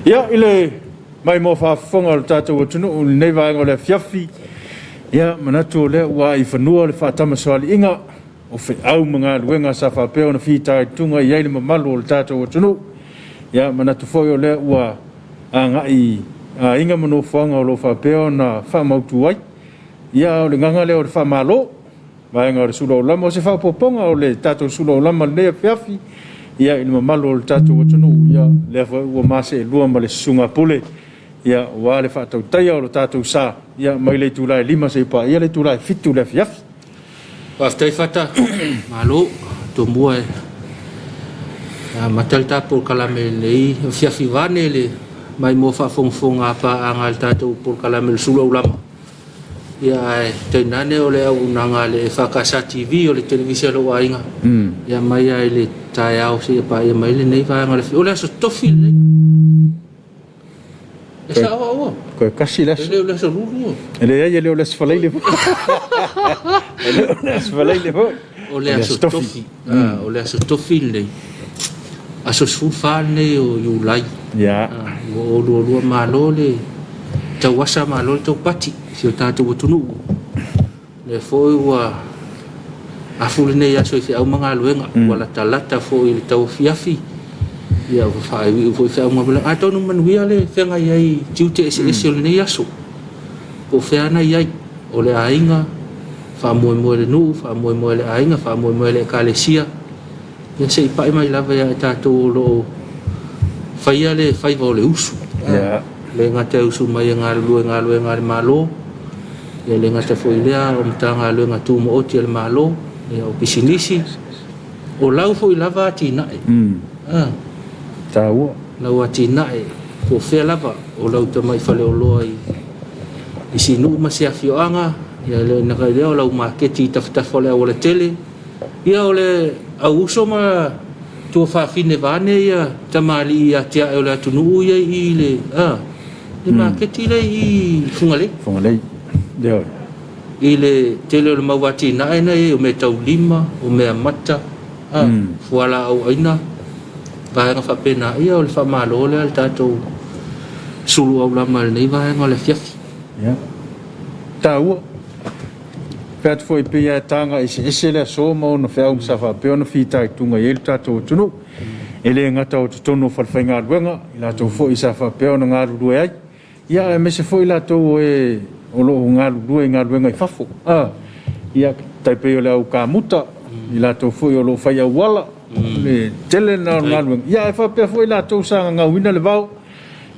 Ia, i le maimoa faafofoga o le tatou atunuu i lenei vaega o le afiafi, ia, manatu o lea ua ae i fanua le faatamasoaliiga o feau ma galuega sa faapea ona fitaituga i ai le mamalu o le tatou atunuu. Ia, manatu foi o lea ua agai i aiga ma nofoaga o lo o faapea ona faamautu ai. Ia, a o le agaga lea o le faamalo, vaega o le sulu aulama. O se faaopoopoga o le tatou sulu aulama i lenei afiafi, ia, i le mamalu o le tatou atunuu, ia, lea foi ua ma seelua ma le susuga a Pule, aua le faatautaia o le tatou sa, mai le itula e 5 seia paia le itula e 7 i le afiafi. Faafetai Fata, malo. Tumua e amata le ta polokalame i lenei afiafi vaeane le maimoa faafogafoga a paaga a le tatou polokalame o le Sulu Aulama. Ia ae tainane o le auaunaga a le EFKS TV o le televise a lou aiga. Ia mai lava i le taeao seia paia mai lenei vaega o le afiafi. O le aso Tofi lenei. E sao aua. Toe tasi le aso. E le o le aso Lulu. E leai, e le o le aso Faraile foi. E le o le aso Faraile foi. O le aso Tofi. O le aso Tofi lenei. Aso 14 lenei o Iulai. 2022. Malo le tauasa, malo le taupati i si o tatou atunuu. Lea foi ua afu lenei aso i feau ma galuega, ua latalata foi i le tauafiafi, ia ua faaiuiu foi feau ma galuega. Atonu manuia le feagai ai i tiute eseese o lenei aso, po o fea na i ai, o le aiga, faamoemoe le nuu, faamoemoe le aiga, faamoemoe le ekalesia, ia se i pai mai lava ia i tatou o lo o faia le faiva o le usu. Le gata e usu mai e galulue i galuega a le Malo, ia le gata foi i lea o Matagaluega Tumaoti a le Malo, ia o pisinisi, o lau foi lava atinae. Taua. Lau atinae, po o fea lava, o lau tamai faleoloa i Sinuu ma se afioaga, ia le gata i lea o lau maketi i tafatafa o le aualatele, Ia o le au uso ma tuafafine vaeane ia tamalii atiae o le atunuu ia i le a le maketi lea i Fugalei. Fugalei. Ioe. I le tele o le mau atinae na i ai o meataulima, o meamata, a fualaau aina, vaega faapena. Ia o le faamalo lea i le tatou sulu aulama i lenei vaega o le afiafi. Ia. Taua. Fai atu foi pei lava e taga eseese le aso ma ona feau sa faapea ona fitaituga i ai le tatou atunuu. E le gata o totonu o falefaigaluega, i latou foi sa faapea ona galulue ai, ia aemaise foi i latou o e o lo o galulue i galuega i fafo. Ia, tai pei o le au kamuta, i latou foi o lo o fai auala, le tele lena o galuega. Ia ae faapea foi i latou sa gagauina le vao,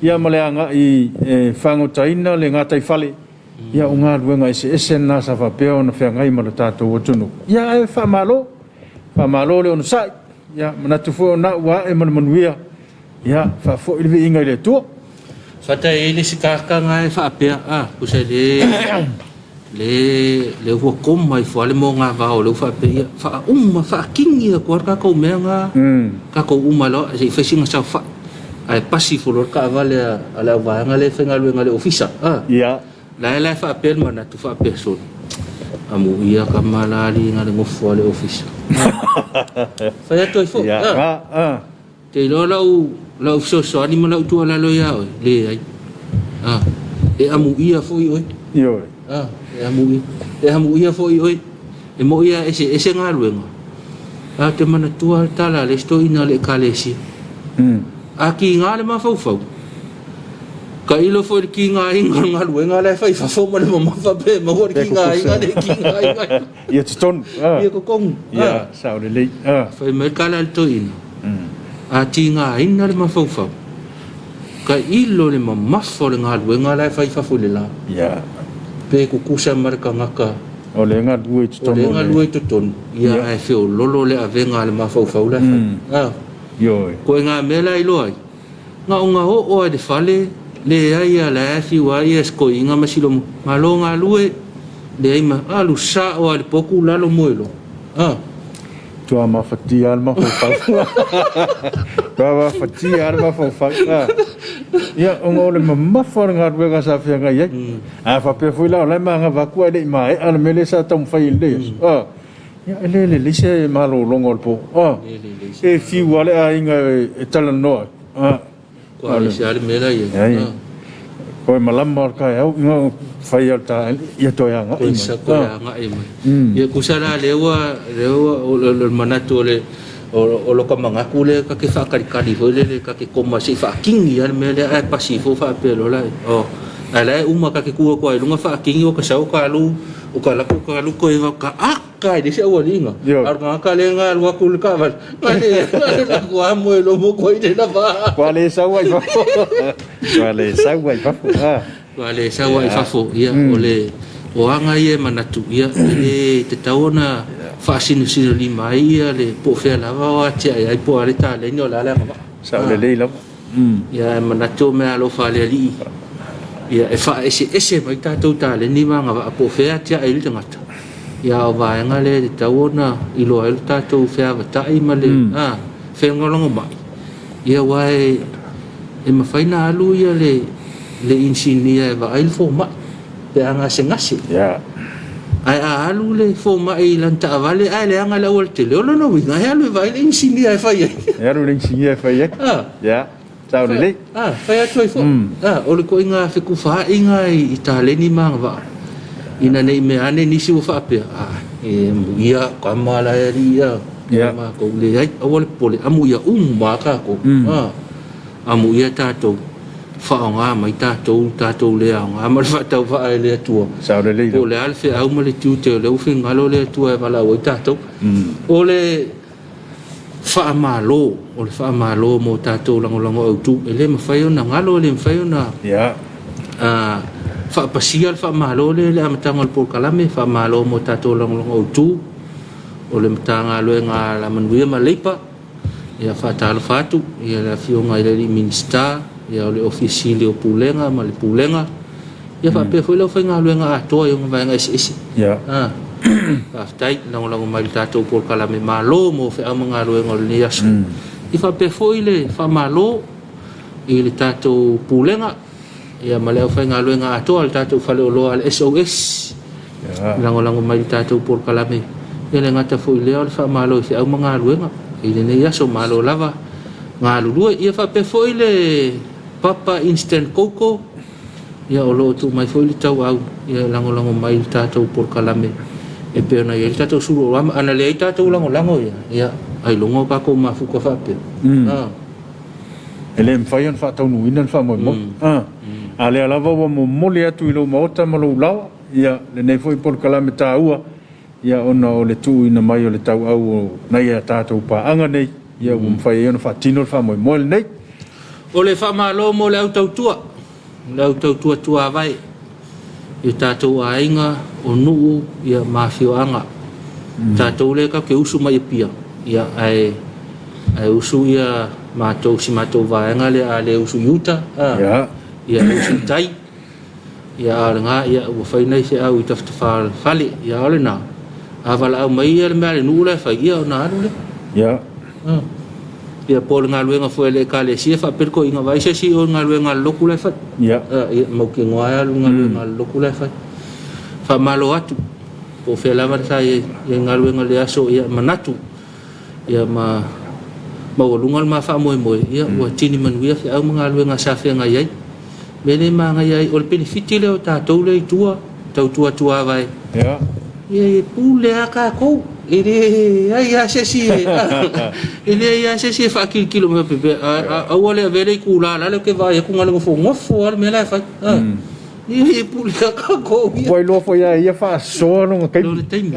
ia ma le agai e fagotaina le gataifale. Ia o galuega eseese na sa faapea ona feagai ma le tatou atunuu. Ia ae faamalo, faamalo le onosai. Ia manatu foi o na ua ae ma le manuia. Ia faafoi le viiga i le Atua. Fata e i ai le isi tagata e faapea, a, tusa le le le ua koma ifo lava le mogavao o lea ua faapea, ia faauma, faakini atu lava le tatou mea na, tatou uma loa se i fai sina saofai. Ae pasi ifo loa le taavale a le auvaega lea e faigaluega i le ofisa, a. Ia. La e la e faapea le manatu faapea, sole, amuia tama la alii na le nofo a le ofisa. Fai atu ai foi, a. Ia. Te iloa lau lau fesoasoani ma lau tuualalo ia oe, leai. A, e amuia foi oe. Ioe. A, e amuia. E amuia foi oe. E moi lava e eseese galuega, ae ou te manatua lava le tala a le isi toeaina o le Ekalesia. A kiga le mafaufau, tailo foi i le kigaina o le galuega la e fai i fafo ma le mamafa pe maua le kigaina le kigaina ai. Ia totonu. Ia totonu. Ia, sao lelei. Fai mai le tala a le toeaina, a tigaina le mafaufau, tailo i le mamafa o le galuega la e fai i fafo i le la. Ia. Pe tutusa ma le tagata O lea e galulue i totonu. O lea e galulue i totonu, ia ae feololo le avega a le mafaufau la e fai. A. Ioe. Ituaiga mea la e iloa ai, na ona oo lava i le fale, leai lava, la e fiu lava ia sikoiina ma silomu, malo galue, leai ma, alu sao lava i le potu lalo moe loa. A. Matua mafatia lava le mafaufau. Matua mafatia lava le mafaufau. Ia, ona o le mamafa o le galuega sa feagai ai. A faapea foi la o la e manava atu ae le i maea le mea lea sa taumafai i lenei aso. Ia, e le lelei se malologa o le po. E fiu lava le aiga e talanoa. Ua ese lava le mea la e i ai. Toe malama o le taeao, fai lava o le taeao, ia toe agai mai. Toe agai mai. Ia tusa la lea ua, lea ua, o le manatu o le, o lota manatu lea ta te faatalitali foi lele, ta te koma se i faatini lava le mea lea, ae pasi ifo faapea loa la, oh, ae la e uma ta te tu atu lava i luga faatini o ta sau ta alu, o ta alu atu ta alu toe ta, ah! Ka e le se aualiiga. A o le tagata lea na alu atu i le taavale, na le alu atu lava moe loa motu ai le lava. Ua le sau ai fafo. Ua le sau ai fafo. Ua le sau ai fafo. Ia, o le o aga ia e manatu, ia, e le tatau ona faasinosinolima ai ia le po o fea lava o atiae ai po o a le taleni o le a le agavaa. Sao lelei lava. Ia ae manatu o meaalofa a le Alii, ia e faaeseese mai tatou taleni ma agavaa po o fea e atiae ai le tagata. Ia a o vaega lea e tatau ona iloa ai lo tatou feavatai ma le felagolagomai, ia aua e e mafai ona alu ia le le inisinia e vaai le fomai pe a gasegase. Ae a alu le fomai i lana taavale ae leaga le aualatele, o lona uiga e alu e vaai le inisinia e fai ai. E alu le inisinia e fai ai. Ia, sao lelei. Fai atu ai foi. O le ituaiga fetufaaiga i taleni ma agavaa, ina ne i mea ane nisi ua faapea, a, e amuia tama la e alii a, ia matou leai, aua le popole, amuia uma lava tatou. Amuia tatou, faaaoga mai tatou, tatou le aoga ma le faatauvaa e le Atua. Sao lelei. Po o le a le feau ma le tiute o lea ua finagalo le Atua e valaau ai tatou. O le faamalo, o le faamalo mo tatou lagolago autu. E le mafai ona galo, e le mafai ona faapasia le faamalo lea i le amataga o le polokalame. Faamalo mo tatou lagolago autu o le Matagaluega a Alamanuia ma Leipa. Ia faatalofa atu i le Afioga i le alii Minisita, ia o le Ofisa Sili o Pulega ma le Pulega, ia faapea foi le aufaigaluega atoa i ona vaega eseese. Ia. Ah, faafetai lagolago mai i le tatou polokalame. Malo mo feau ma galuega o lenei aso. Ia faapea foi le faamalo i le tatou Pulega ia ma le aufaigaluega atoa a le tatou faleoloa a le SOS, lagolago mai i le tatou polokalame. E le gata foi i lea o le faamalo i feau ma galuega i lenei aso, malo lava galulue. Ia faapea foi le Papa Instant Coco, ia o lo o tuu mai foi le tauau ia e lagolago mai i le tatou polokalame e pei ona i ai le tatou sulu o ana leai tatou lagolago ia, ia ailoga o tatou mafuta faapea. E le mafai ona faataunuuina le faamoemoe. A lea lava ua momoli atu i lou maota ma lou laoa, ia, lenei foi polokalame taua, ia, ona o le tuuina mai o le tauau o nai a tatou paaga nei, ia, ua mafai ai ona faatino le faamoemoe lenei. O le faamalo mo le au tautua, le au tautua tuavae i o tatou aiga, o nuu, ia, ma afioaga. Tatou lea tatou te usu mai Apia, ia, ae, ae usu ia matou, si matou vaega lea a le usu i uta, a, ia, e usu i tai, ia, a o lena, ia, ua fai nai feau i tafatafa o le fale, ia, a o lena, a valaau mai ia le mea a le nuu la e fai, ia, ona alu lea. Ia, po o le galuega foi a le Ekalesia faapea le toeaina, vaai se isi o le galuega a le lotu la e fai. Ia, mautinoa e alu i le galuega a le lotu la e fai. Faamalo atu, po o fea lava sa i ai galuega i le aso, ia manatu, ia ma maualuga le ma faamoemoe, ia ua tini manuia feau ma galuega sa feagai ai. Mea lea e manaia ai, o le penefiti lea o tatou lea i tua, tautua tuavae. Ia e pule lava tatou, e leai lava se isi e, e leai lava se isi e faatilotilo mai faapea, aua le avea le itula la lea ou te vaai atu na o le nofonofo lava le mea la e fai. Ia e pule lava tatou ia. Ua iloa foi lava e ia faasoa lona taimi. Lona taimi.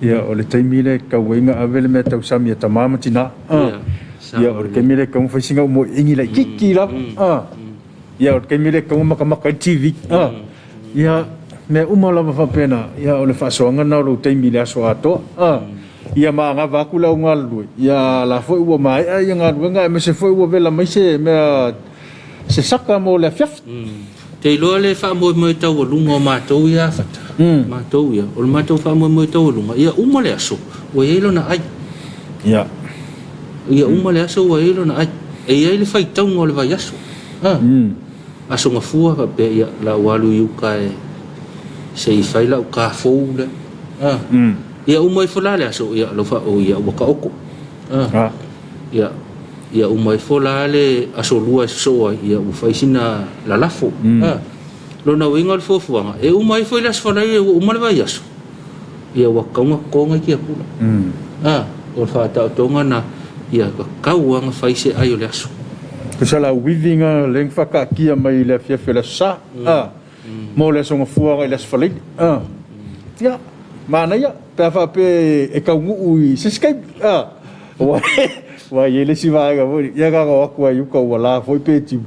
Ia o le taimi lea e tatau ai ona ave le mea tausami a tama ma tina. Ia o le taimi lea e tatau ona fai sina moeaini laitiiti lava. Ia o le taimi lea e tatau ona matamata ai le TV. Ia, mea uma lava faapena, ia o le faasoaga lena o lou taimi i le aso atoa. Ia manava atu le au galulue, ia a la foi ua maea ia galuega aemaise foi ua vela mai se mea se saka mo le afiafi. Te iloa le faamoemoe taualuga o matou ia Fata, matou ia, o le matou faamoemoe taualuga, ia uma le aso ua i ai lona ai. Ia. Ia uma le aso ua i ai lona ai. E i ai le faitauga o le vaiaso. Aso Gafua faapea, ia, la ua alu i uka e se i fai lau car fou lea. Ia uma ifo la le aso, ia alofa o ia ua taoto. Ah. Ia ia uma ifo la le aso lua e sosoo ai, ia ua fai sina lalafo. Ah. Lona uiga o le fuafuaga, e uma ifo i le aso Faraile ua uma le vaiaso, ia ua tatau ona toto nai tiapula. Ah, o le faataotoga na, ia tatau lava ona fai se ai o le aso. Tusa la uivi na lea na faataatia mai i le afiafi o le aso Sa, ah, mo le aso Gafua agai i le aso Faraile. Ah, ia, manaia pe a faapea e taunuu i se isi taimi. Ah, aua aua e i ai le isi vaega foi, ia na ona o atu lava i uta ua la foi pe tiu.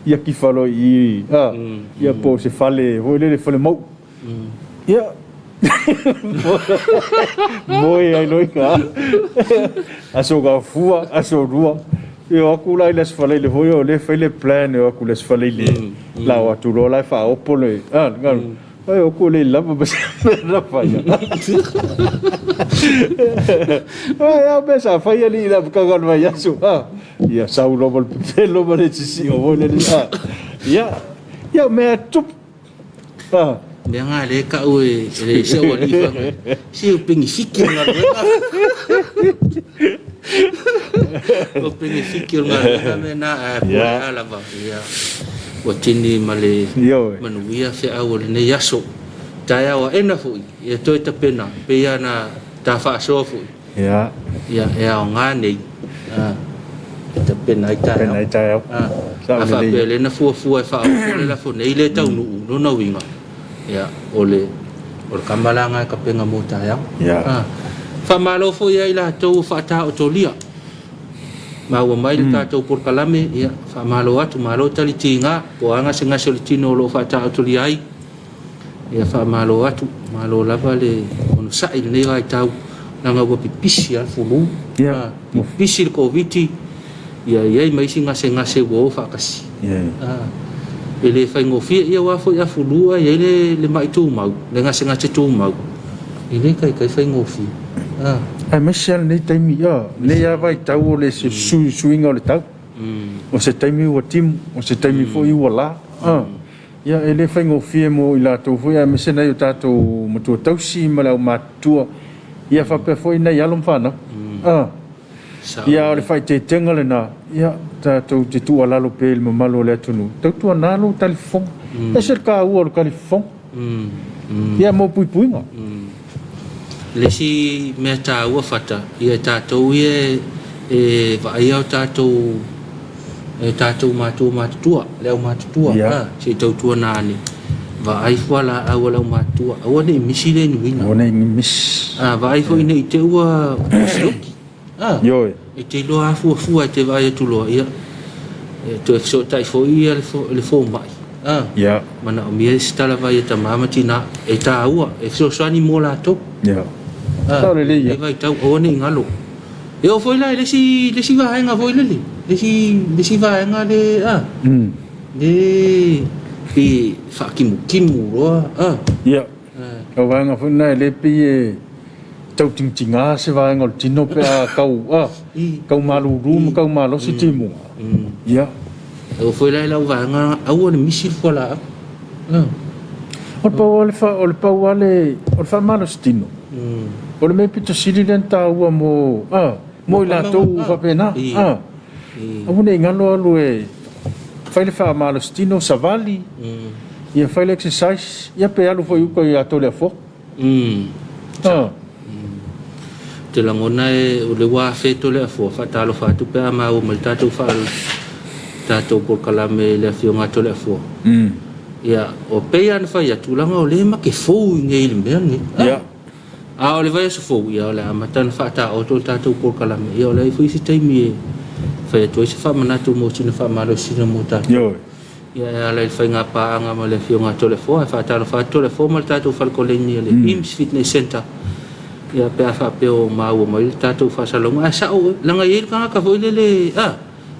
Ia tifa loa i i, a, ia po o se fale foi lele, fale mau'u. Ia, moe ai loa i ina, aso Gafua, aso Lua. Ia o atu la i le Aso Faraile foi o lea e fai le plan e o atu i le Aso Faraile, la o atu loa la e faaopo le, a, le galu. Ai o atu le lava ma se mea na faia. Ai, a mea sa fai alii i le amataga o le vaiaso, a. Ia sau loa ma le pepelo ma le sisio foi lele. Ah, ia, ia mea tupu. Ah. Mea nga le kau e le se o ali fa. Si o penifiki o galuega. O penifiki o galuega me na a po a lava. Ia. Ua tini ma le manuia feau o lenei aso. Taeao aena foi, ia toe tapena, pei lava na ta faasoa foi. Ia. Ia, e aoga nei, a, e tapena ai taeao. Tapena ai taeao. A, a faapea o lea na fuafua e faaopoopo le lafo nei le taunuu, lona uiga, ia, o le, o le kama la lena e tapena mo taeao. Ia. A, faamalo foi ia i latou ua faataotolia, maua mai le tatou polokalame, ia, faamalo atu, malo tali tiga, po o a gasegase o le tino o lo o faataotolia ai. Ia faamalo atu, malo lava le onosai i lenei vaitau, leaga ua pipisi lava le fulu, yeah. Pipisi le Koviti, ia i ai ma isi gasegase ua o faatasi. Yeah. E le faigofie, ia aua foi a fulu ae i ai le, le mai tumau, le gasegase tumau, e le taitai faigofie. Aemaise lava lenei taimi, ia, lenei lava vaitau o le suiga o le tau. O se taimi ua timu, o se taimi foi ua la. Ia, e le faigofie mo i latou foi aemaise nai o tatou matua tausi ma le aumatutua, ia faapea foi nai alo ma fanau. A, ia, o le faaeteetega lena, ia, tatou te tuualalo pea i le mamalu o le atunuu, tautuana lou talifofoga. E ese le taua o le talifofoga, ia, mo puipuiga. Le isi mea taua Fata, ia tatou ia e vaaia o tatou e tatou matua matutua, le aumatutua, yeah. A, se i tautuana ane, vaai fualaau a le aumatutua, aua ne i misi le inuina. Aua ne i misi. A, vaai foi ne i te ua sioki. A, Ioe. E te iloa afuafua e te vaai atu loa, ia, e toe fesootai foi ia le fomai. A, yeah. Manaomia se talavai a tama ma tina, e taua, e fesoasoani mo latou. Yeah. A, Sao lelei ia. E vaitau, aua ne i galo. E oo foi la i le isi, le isi vaega foi lele, le isi, le isi vaega le, a, le pei faakimukimũ loa, a. Ia, o vaega foi lena e le pei e tautigatiga se vaega o le tino pe a tau, a, tau malulu ma tau malosi timuga. Ia. E oo foi la i lau vaega, aua le misi le fualaau. A. O le pau lava le fa, o le pau lava le, o le faamalosi tino. O le mea pito sili lea na taua mo, a, mo i latou faapena, a, aua ne i galo alu e fai le faamalositino, savali, ia fai le exercise, ia pe alu foi i uka ia Toleafoa. A. Ou te lagona e, o lea ua afe Toleafoa, faatalofa atu pe a maua mai le tatou faa, tatou polokalame i le afioga a Toleafoa. Ia, o pei lava ona fai atu, leaga o lea e make fou i inei i le mea lenei. Ia. A o le vaiaso fou, ia o le a amata ona faataoto le tatou polokalame. Ia o le a i ai foi se taimi e fai atu ai se faamanatu mo sina faamalosiga mo tatou. Ioe. Ia e ala i le faiga paaga ma le afioga a Toleafoa. E faatalofa atu Toleafoa ma le tatou fale koleni o le IMS Fitness Centre. Ia pe a faapea o maua mai le tatou faasalalauga. Ae sao oe, leaga e i ai le tagata foi lele, a,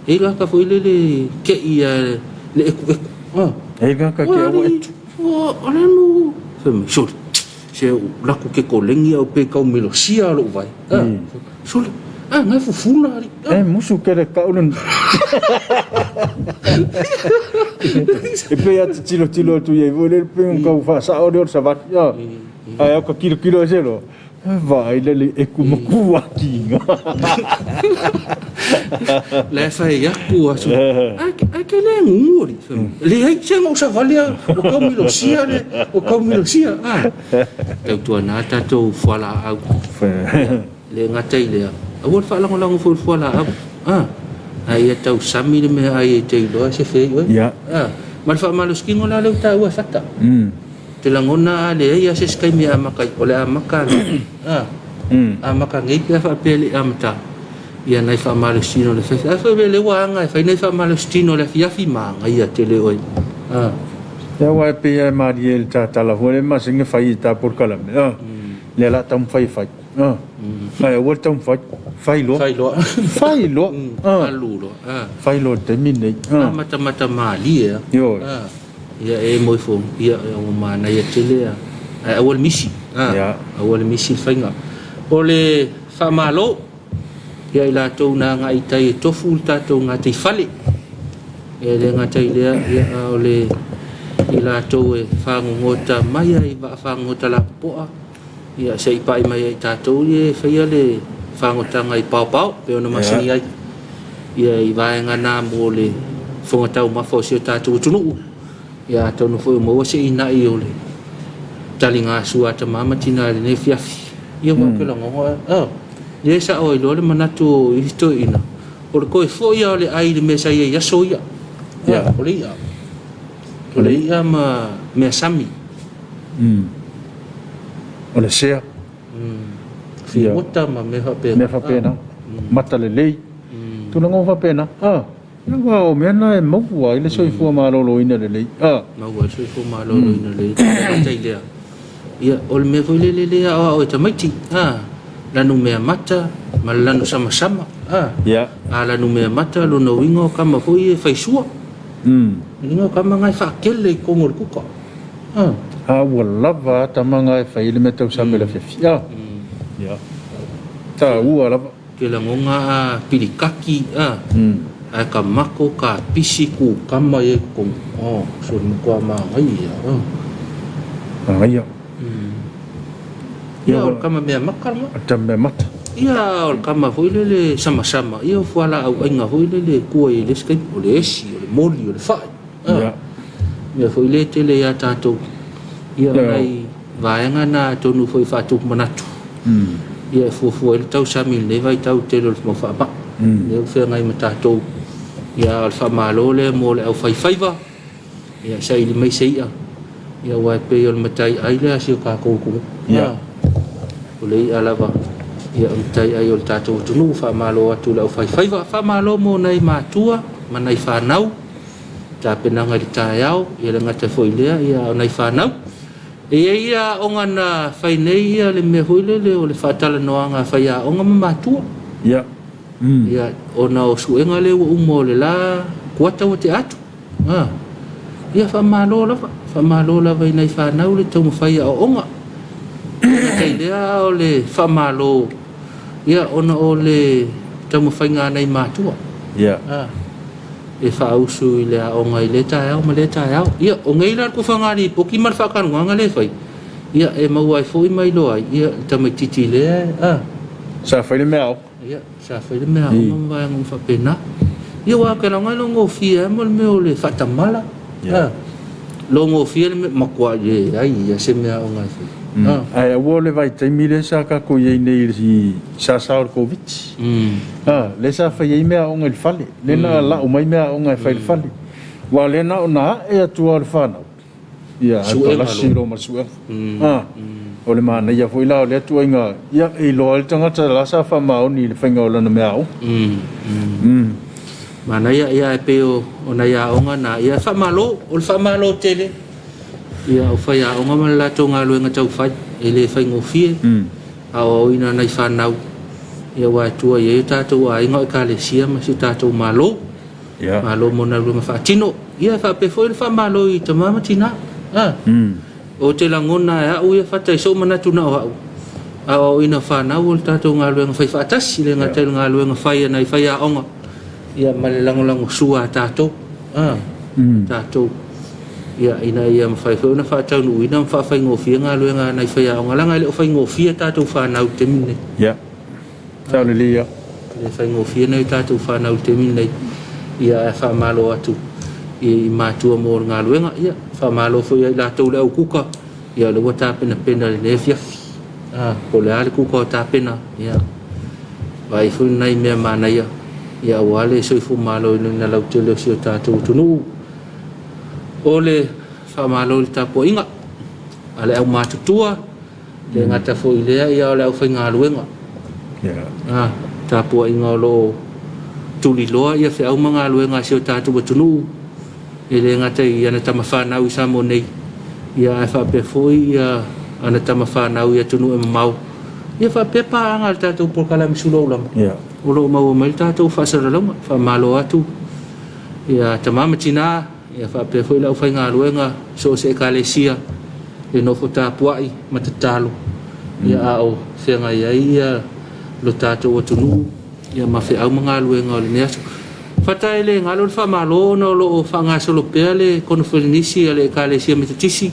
E i ai le tagata foi lele kei a le ekueku. E i ai le tagata kei aua etu. Ua ala no fai mai sole. Se u laku ke kolegi au pe kau melosia lou vai. Sole. Ah, ngai fufuna ali. E musu kele kau le. E pei a tilotilo atu i ai foi lele pe kau faasao lea o le savali. Ae au ka kilokilo ese loa. Vaai le le eku ma ku aki. La e fai aku asu. Ai ke le ngungu ali. Le ai se ngo sa valia o kau milosia le o kau milosia. Ah. Tautuana tatou fualaau. Le gata i lea, aua le faalagolago foi i le fualaau. Ah. Ai ia tausami le mea ai e te iloa se fei oe. Ah. Ma le faamalositino la lea ua taua e Fata. Te lagona a leai a se isi taimi e amata ai, o le amata lea. A, amata nei pe a faapea e le i amata, ia nai faamalositino o le afiafi. A foi lea ua aga e fai nai faamalositino o le afiafi, manaia tele oe. A. Ia aua e pei lava e malie i le tatala foi lea e masani ona fai i ta polokalame, a, lea o le a taumafai e fai. A, ae aua le taumafai, fai loa. Fai loa. Fai loa. A. Alu loa. A. Fai loa i le taimi lenei. A. Matamata malie lava. Ioe. A. Ia e moe fo, ia ua manaia tele a, ae aua le misi, a, aua le misi le faiga. O le faamalo ia i latou na agai i tai e tofu le tatou gataifale. Ia e le gata i lea, ia a o le i latou e fagogota mai ai i vaa fagogota lapopoa, ia se i pai mai ai i tatou ia e faia le fagotaga i paopao pei ona masani ai ia i vaega na mo le fofoga taumafa o si o tatou atunuu. Ia atonu foi ua maua se inai o le taligasua a tama ma tina i lenei afiafi. Ia ua ke lagona oh lea e sao ai loa le manatu o isi toeaiina, o le toe foi lava o le ai i le mea sa i ai i aso ia. Ia. O le i'a. O le i'a ma mea sami. O le sea. Figota ma mea faapena. Mea faapena. Mata lelei. Tulaga uma faapena. Aua o mea na e maua ai le soifua maloloina lelei. Maua ai le soifua maloloina lelei. Gata i lea. Ia, o le mea foi lele lea aoao e tamaiti. Lanu mea mata ma le lanu samasama. A lanu mea mata, lona uiga o kama foi e faisua. Uiga o kama na e faakele i totonu o le kuka. A ua lava a tama na e fai ai le mea tausami o le afiafi. A, ia. Taua lava. Ke lagona a pilikaki a, ae ka mako ka pisi ku kama ia i totonu. Oh, so le matua manaia. Manaia. Ia, o le kama mea mata lena. O le kama mea mata. Ia, o le kama foi lele samasama. Ia, o fualaau aina foi lele e tua i ai le isi taimi. O le esi, o le moli, o le fai. Ia. Mea foi lea e tele ia tatou. Ia, o nai vaega na atonu foi e faatupu manatu. Ia, e fuafua ai le tausami i lenei vaitau tele o le mau faamai. Lea ua feagai ma tatou. Ia, a o le faamalo lea mo le aufaifaiva. Ia, saili mai se i'a. Ia, aua e pei o le matai ai lea a si o tatou atunuu. Ia. O le i'a lava, ia, o le matai ai o le tatou atunuu. Faamalo atu i le aufaifaiva. Faamalo mo nai matua ma nai fanau. Tapenaga i le taeao, ia le gata foi i lea, ia o nai fanau. E i ai ia aoga na fai nei ia le mea foi lele o le faatalanoaga a faiaoga ma matua. Ia. Ia, ona o suega lea ua uma o le la kuata ua tea atu. A. Ia faamalo lava, faamalo lava i nai fanau le taumafai aoaoga. E le gata i lea a o le faamalo ia ona o le taumafaiga a nai matua. Ia. A. E faausu i le aoga i lea taeao ma lea taeao. Ia, o nei la le tufaga lipoti ma le faatanuaga lea e fai, ia, e maua ai foi ma iloa ai, ia, le tamaitiiti lea, a. Sa fai le mea aoga. Ia, sa fai le mea aoga ma vaega uma faapena. Ia, aua ou te laga e logofie lava mo le mea o le faatamala, a. Logofie le mea, matua leai lava se mea aoga e fai. Ae aua o le vaitaimi lea sa tatou i ai nei i le sasa o le Koviti, a, lea sa fai ai mea aoga i le fale. Lea na lau mai mea aoga e fai i le fale. Aua o lea na ona ae atu lava o le fanau, ia, ae palasi loa ma le suega. A, o le manaia foi la o lea ituaiga, ia, e iloa ai le tagata la sa faamaoni i le faiga o lana mea aoga. Manaia, ia, ae pei o nai aoga na, ia, faamalo, o le faamalo tele. Ia, o faiaoga ma le latou galuega taufai, e le faigofie, aoaoina nai fanau, ia aua e tua i ai o tatou aiga, o Ekalesia ma si o tatou Malo. Malo mo galuega faatino. Ia, e faapea foi le faamalo i tama ma tina. Ou te lagona e au ia Fata i sou manatu na o au, aoaoina fanau o le tatou galuega fai faatasi, le gata i le galuega fai a nai faiaoga, ia ma le lagolagosua a tatou. Tatou. Ia, ina ia mafai foi ona faataunuuina ma faafaigofie galuega a nai faiaoga, leaga e le o faigofie a tatou fanau i le taimi lenei. Ia, sao lelei lava. E le faigofie nai a tatou fanau i le taimi lenei. Ia, ae faamalo atu i matua mo le galuega. Ia, faamalo foi ia i latou le au kuka, ia o lea ua tapenapena i lenei afiafi. A, po o le a le kuka o tapena, ia, vaai foi nai mea manaia, ia aua le soifua maloloina lautele o si o tatou atunuu. O le faamalo i le tapuaiga a le aumatutua, le gata foi i lea, ia o le aufaigaluega. A, tapuaiga o lo o tuliloa ia feau ma galuega a si o tatou atunuu, e le gata i ana tama fanau i Samoa nei, ia ae faapea foi ia ana tama fanau i atunuu e mamao, ia faapea paaga a le tatou polokalame Suluaulama o lo o maua mai le tatou faasalalauga. Faamalo atu ia tama ma tina, ia faapea foi le aufaigaluega so o se ekalesia e nofo tapuai ma tatalo, ia a o feagai ai ia lo tatou atunuu ia ma feau ma galuega o lenei aso. Fata e le galo le faamalo ona o lo o faagasolo pea le koneferenisi a le Ekalesia Metotisi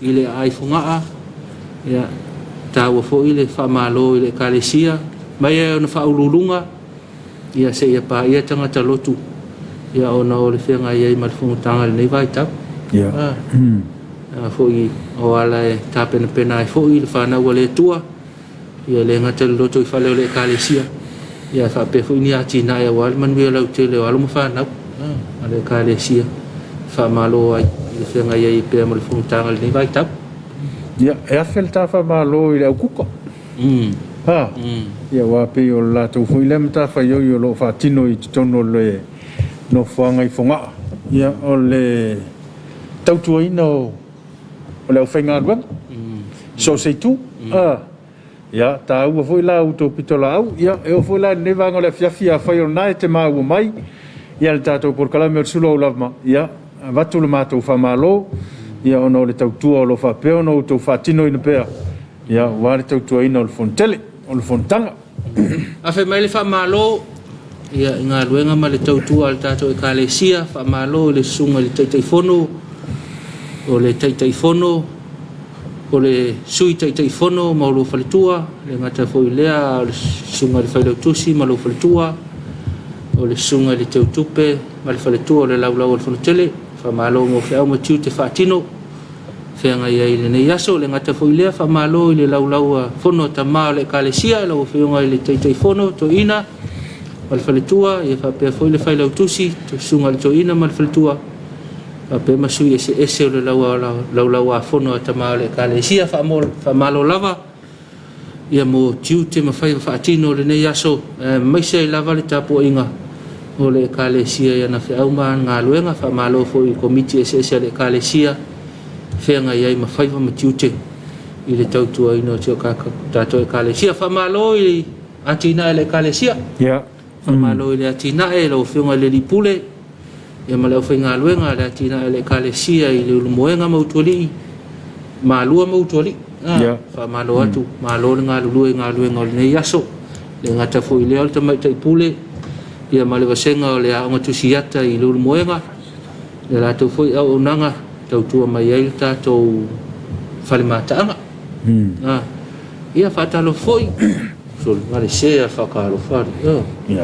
i le aai Fogaa. Ia, taua foi le faamalo i le Ekalesia mai ai ona faauluuluga ia seia paia tagata lotu ia ona o le feagai ai ma le fonotaga i lenei vaitau. Ia. A foi o ala e tapenapena ai foi le fanau a le Atua, ia le gata i le lotoifale o le Ekalesia, ia ae faapea foi ni atinae aua le manuia lautele o alo ma fanau a le Ekalesia, faamalo ai i le feagai ai pea ma le fonotaga i lenei vaitau. Ia, e afe le ta faamalo i le au kuka. Ha. Ia, aua pei o le latou foi lea matafaioi o lo o faatino i totonu o le nofoaga i Fogaa, ia, o le tautuaina o le aufaigaluega, so o se itu. Ha. Ia, taua foi la outou pitolaau. Ia, e oo foi la i lenei vaega o le afiafi, afai o lena e te maua mai, ia le tatou polokalame o le Sulu Aulama, ia, avatu le matou faamalo, ia, ona o le tautua o lo o faapea ona outou faatinoina pea, ia, aua le tautuaina o le fonotele, o le fonotaga. Afe mai le faamalo ia i galuega ma le tautua a le tatou Ekalesia, faamalo i le susuga i le Taitaifono, o le Taitaifono, o le Sui Taitaifono ma lou faletua, le gata foi i lea o le susuga i le Failautusi ma lou faletua, o le susuga i le Teutupe ma le faletua o le Laulau a le Fonotele, faamalo mo feau ma tiute faatino feagai ai i lenei aso. Le gata foi i lea, faamalo i le Laulau a Fono a Tama o le Ekalesia, lau Afioga i le Taitaifono Toeaina ma le faletua, ia faapea foi le Failautusi, susuga i le Toeaina ma le faletua, faapea ma sui eseese o le Laulau a Fono a Tama o le Ekalesia. Faamalo lava ia mo tiute ma faiva faatino o lenei aso, aemaise ai lava le tapuaiga o le Ekalesia i ana feau ma ana galuega. Faamalo foi i komiti eseese a le Ekalesia feagai ai ma faiva ma tiute i le tautuaina o si o tatou Ekalesia. Faamalo i atinae a le Ekalesia. Faamalo i le atinae lau Afioga i le Alii Pule ia ma le aufaigaluega a le atinae a le Ekalesia i le Ulumoega ma Utualii, Malua ma Utualii. Faamalo atu, malo le galulue i galuega o lenei aso. Le gata foi i lea o le Tamaitai Pule ia ma le vasega o le Aoga Tusiata i le Ulumoega, le latou foi auaunaga tautua mai ai le tatou fale mataaga. Ia faatalofa foi, sologale se a faatalofa ali.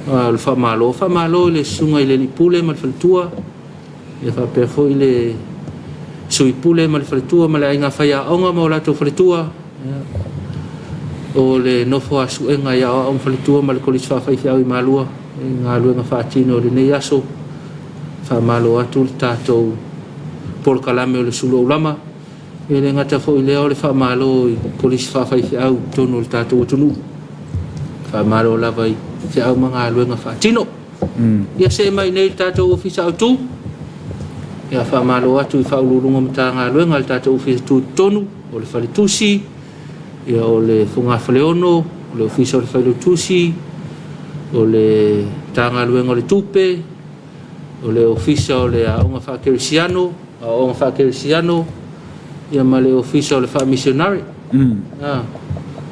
O le faamalo, faamalo i le susuga i le Alii Pule ma le faletua, ia faapea foi le Sui Pule ma le faletua ma le aiga faiaoga ma o latou faletua, o le nofo a suega i aoao ma faletua ma le Kolisi Faafaifeau i Malua i galuega faatino o lenei aso. Faamalo atu le tatou polokalame o le Sulu Aulama. E le gata foi i lea o le faamalo i Kolisi Faafaifeau i totonu o le tatou atunuu. Faamalo lava i feau ma galuega faatino. Ia see mai nei le tatou Ofisa Autu. Ia faamalo atu i Faauluuluga o Matagaluega a le tatou Ofisa Tutotonu, o le Faletusi, ia o le Fogafaleono, o le Ofisa o le Failautusi, o le Matagaluega o le Tupe, o le Ofisa o le Aoga Faakerisiano, Aoaoga Faakerisiano, ia ma le Ofisa o le Faamisionare.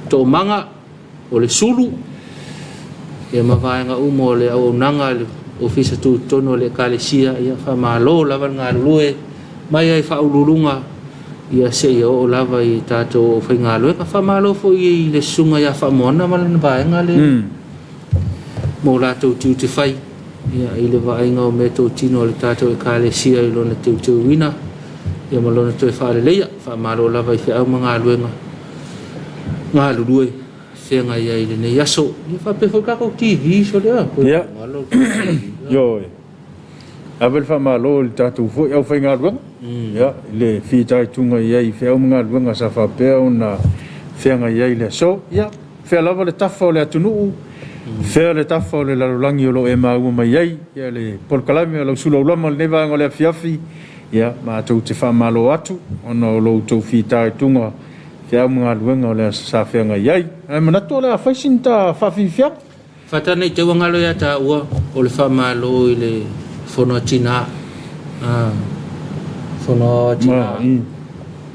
Toomaga, o le Sulu, ia ma vaega uma o le auaunaga i le Ofisa Tutotonu o le Ekalesia, ia faamalo lava le galulue. Mai lava i Faauluuluga ia seia oo lava i tatou aufaigaluega. Faamalo foi i le Susuga ia Faamoana ma lana vaega lea mo latou tiute fai ia, i le vaaiga o meatotino a le tatou Ekalesia i lona teuteuina ia ma lona toe faaleleia. Faamalo lava i feau ma galuega galulue feagai ai i lenei aso. Ia faapea foi le tatou TV sole a, koe galo le tatou TV. Ioe. Ave le faamalo i le tatou foi aufaigaluega, ia, i le fitaituga i ai i feau ma galuega sa faapea ona feagai ai i le aso. Ia, fea lava le tafa o le atunuu, fea le tafa o le lalolagi o lo o e maua mai ai ia le polokalame o lau sulaulama i lenei vaega o le afiafi, ia, matou te faamalo atu ona o lo outou fitaituga i feau ma galuega o le aso sa feagai ai. Ae manatu o le a fai sina ta faafiafiaga. Faatane i te ua galo ia taua o le faamalo i le fono a tina, fono a tina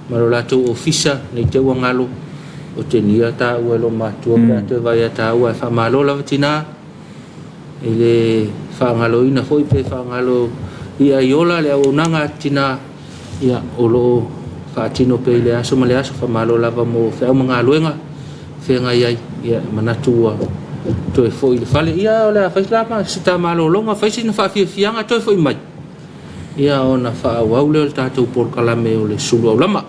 ma lo latou ofisa nei te ua galo o te nia taua e lo matua pe a toe vaai ia taua. E faamalo lava tina i le faagaloina foi pe faagalo i aiola le auaunaga a tina ia o lo o faatino pea i le aso ma le aso. Faamalo lava mo feau ma galuega feagai ai, ia manatu ua toe foi i le fale. Ia o le a fai la se ta malologa, fai sina faafiafiaga toe foi mai ia ona faaauau lea o le tatou polokalame o le sulu aulama.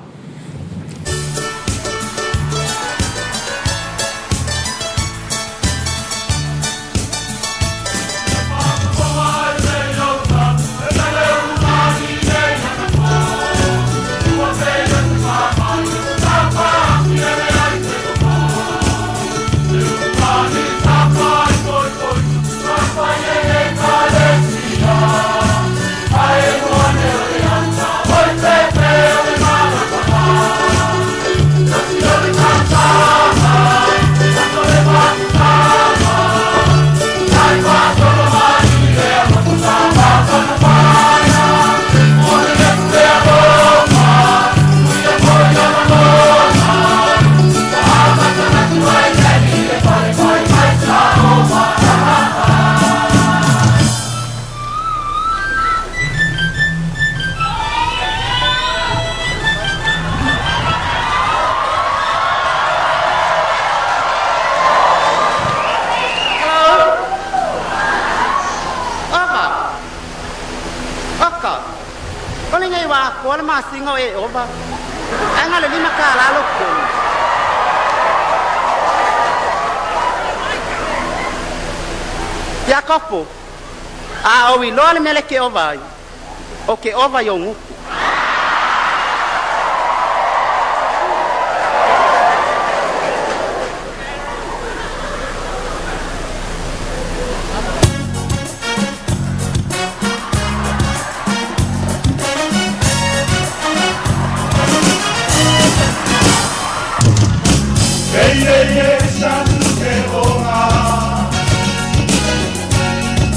Aka, o lenei ua atoa le masina o e ova, ae na o le $5 lou totogi. Iakopo, a ou iloa le mea lea e te ova ai, ou te ova i ou gutu.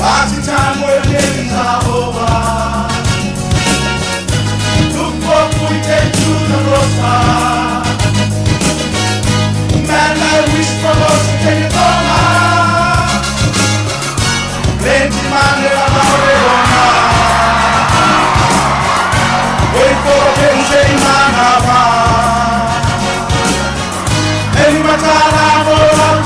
Party time when things are over. Look what we take to the roster. Man, I wish for us to take it over. Plenty man, they are out. Wait for the pension man, Any matala for out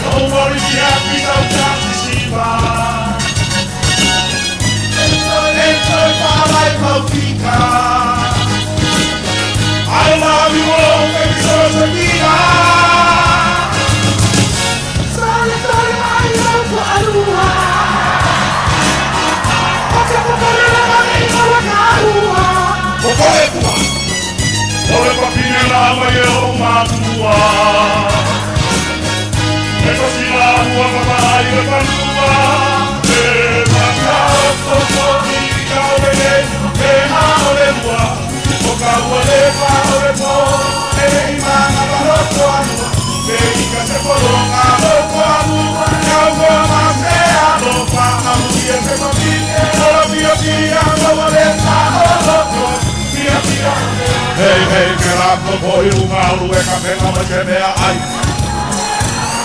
Don't worry, be happy, I love you all, baby, so Hei hei ke la ko poi u maulu e ka pena ma te mea ai.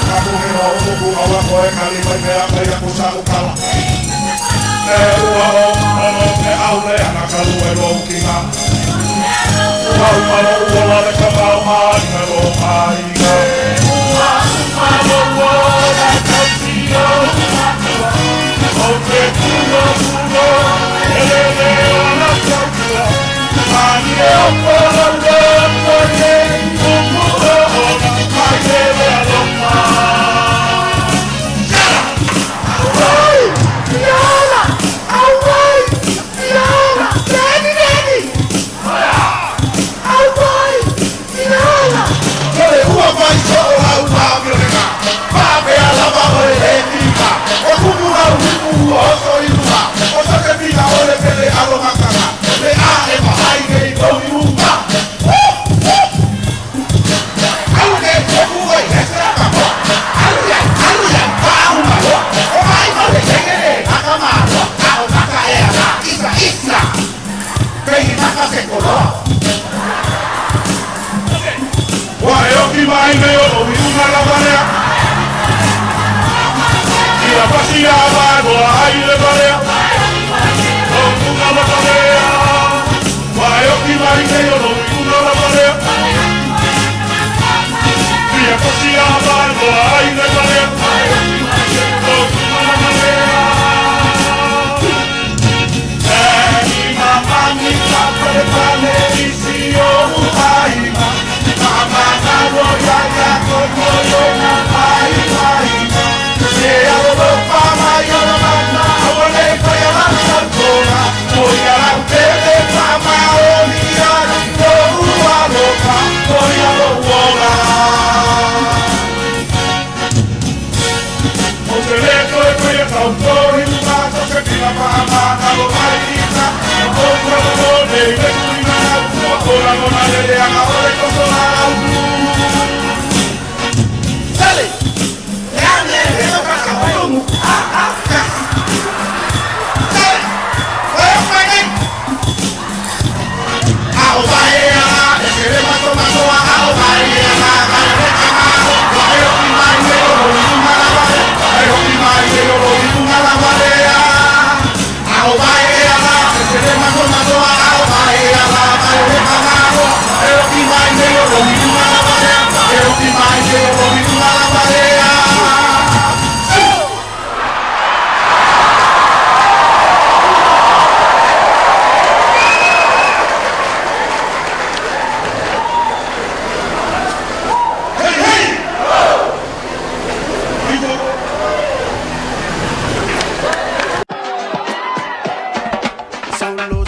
Ka puhe o uku awa koe kali mai mea mai aku sa ukala. E ua o ono e aule ana kalu e lo kinga. Ua umalo ua lale ka mau mai lo mai ga. Ua umalo ua la kautio. O te kulo kulo ele le ona tautua. Ani e o kolo lo koe uku o ona mai le alofa. Solo,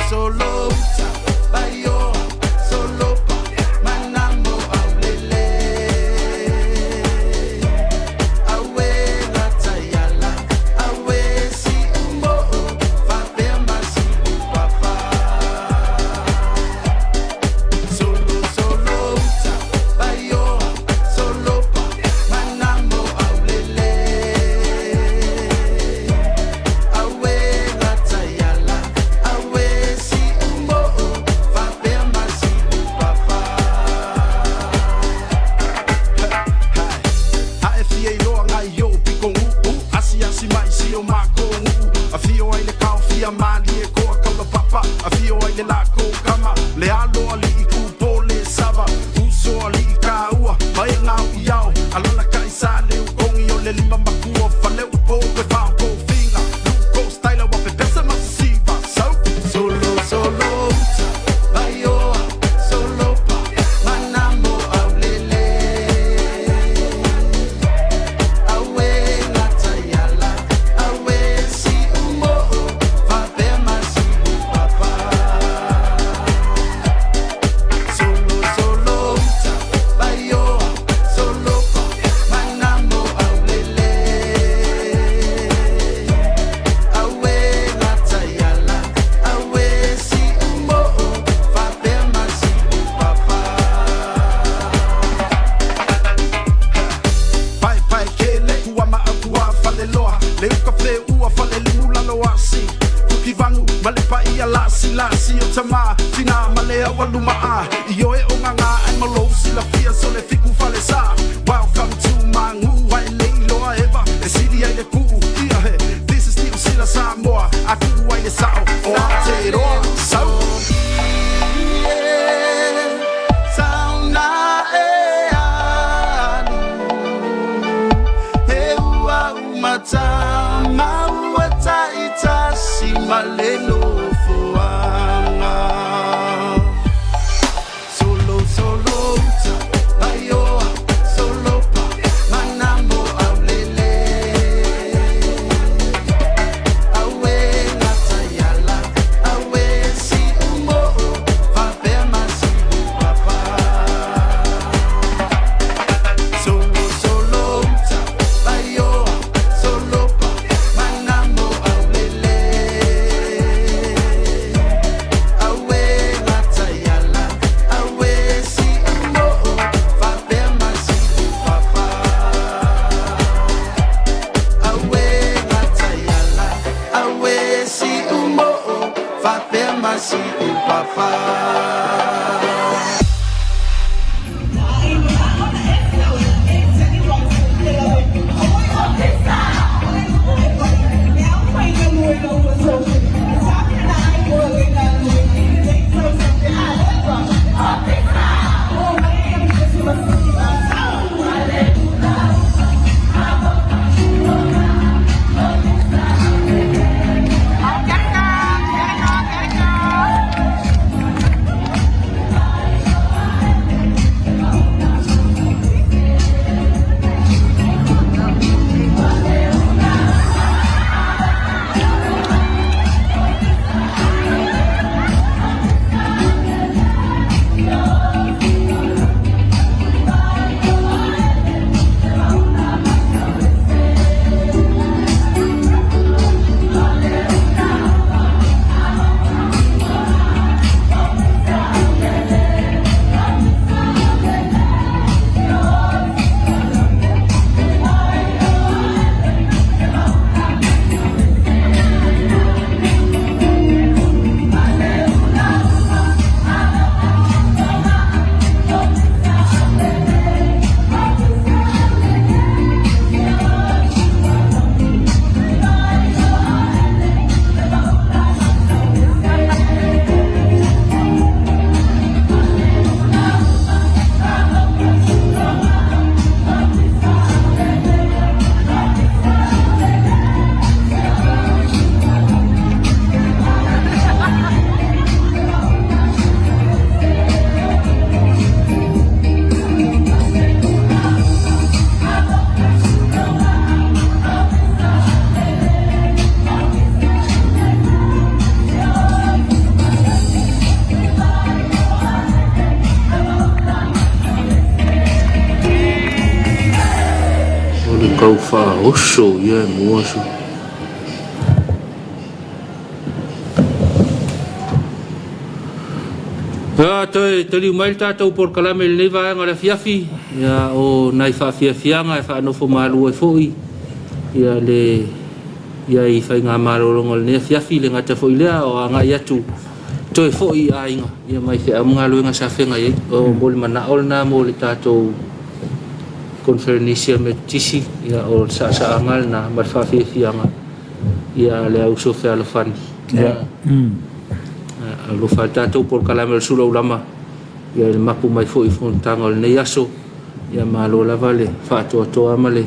solo, bayo, solo, manamo aulele. Le uka feua falelimu lalo asi Fukivagu ma le paia lasilasi o tamā tinā ma le aualumaa Ioe o gagā ae ma lou silafia so le fiku falesa Welcome to Magu ae le iloa eva e sili ai le kuu ia he This is Niu Sila Samoa a kuu ai le sao o Aotearoa Sau O le kau faaoso ia e mua su. Ia, toe taliu mai le tatou polokalame i lenei vaega o le afiafi, ia, o nai faafiafiaga e faanofo malu ai foi ia le ia i faigamalologa o lenei afiafi, le gata foi lea o agai atu toe foi i aiga ia mai feau ma galuega sa feagai ai. O mo le manao lena mo le tatou Conferenisia Metotisi, ia o le saasaaga lena ma le faafiafiaga ia a le auso fealofani. Ia. Alofa le tatou polokalame o le Sulaulama ia i le mapu mai foi i fonotaga o lenei aso. Ia malo lava le faatoatoa ma le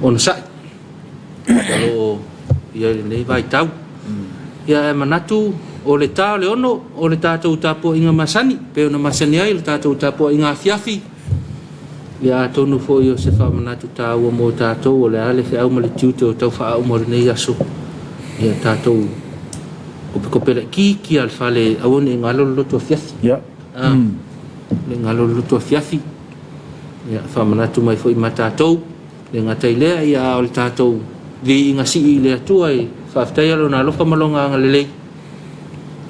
onosai o lo o i ai i lenei vaitau. Ia ae manatu o le ta o le ono o le tatou tapuaiga masani, pei ona masani ai le tatou tapuaiga afiafi. Ia atonu foi o se faamanatu taua mo tatou o le a le feau ma le tiute o tau faauma o lenei aso. Ia tatou kopekope laitiiti lava le fale aua ne i galo le loto afiafi. Ia. Ah, ne i galo le loto afiafi. Ia faamanatu mai foi ma tatou. Le gata i lea, ia a o le tatou viiga sii i le Atua e faafetaia Lona alofa ma Lona agalelei.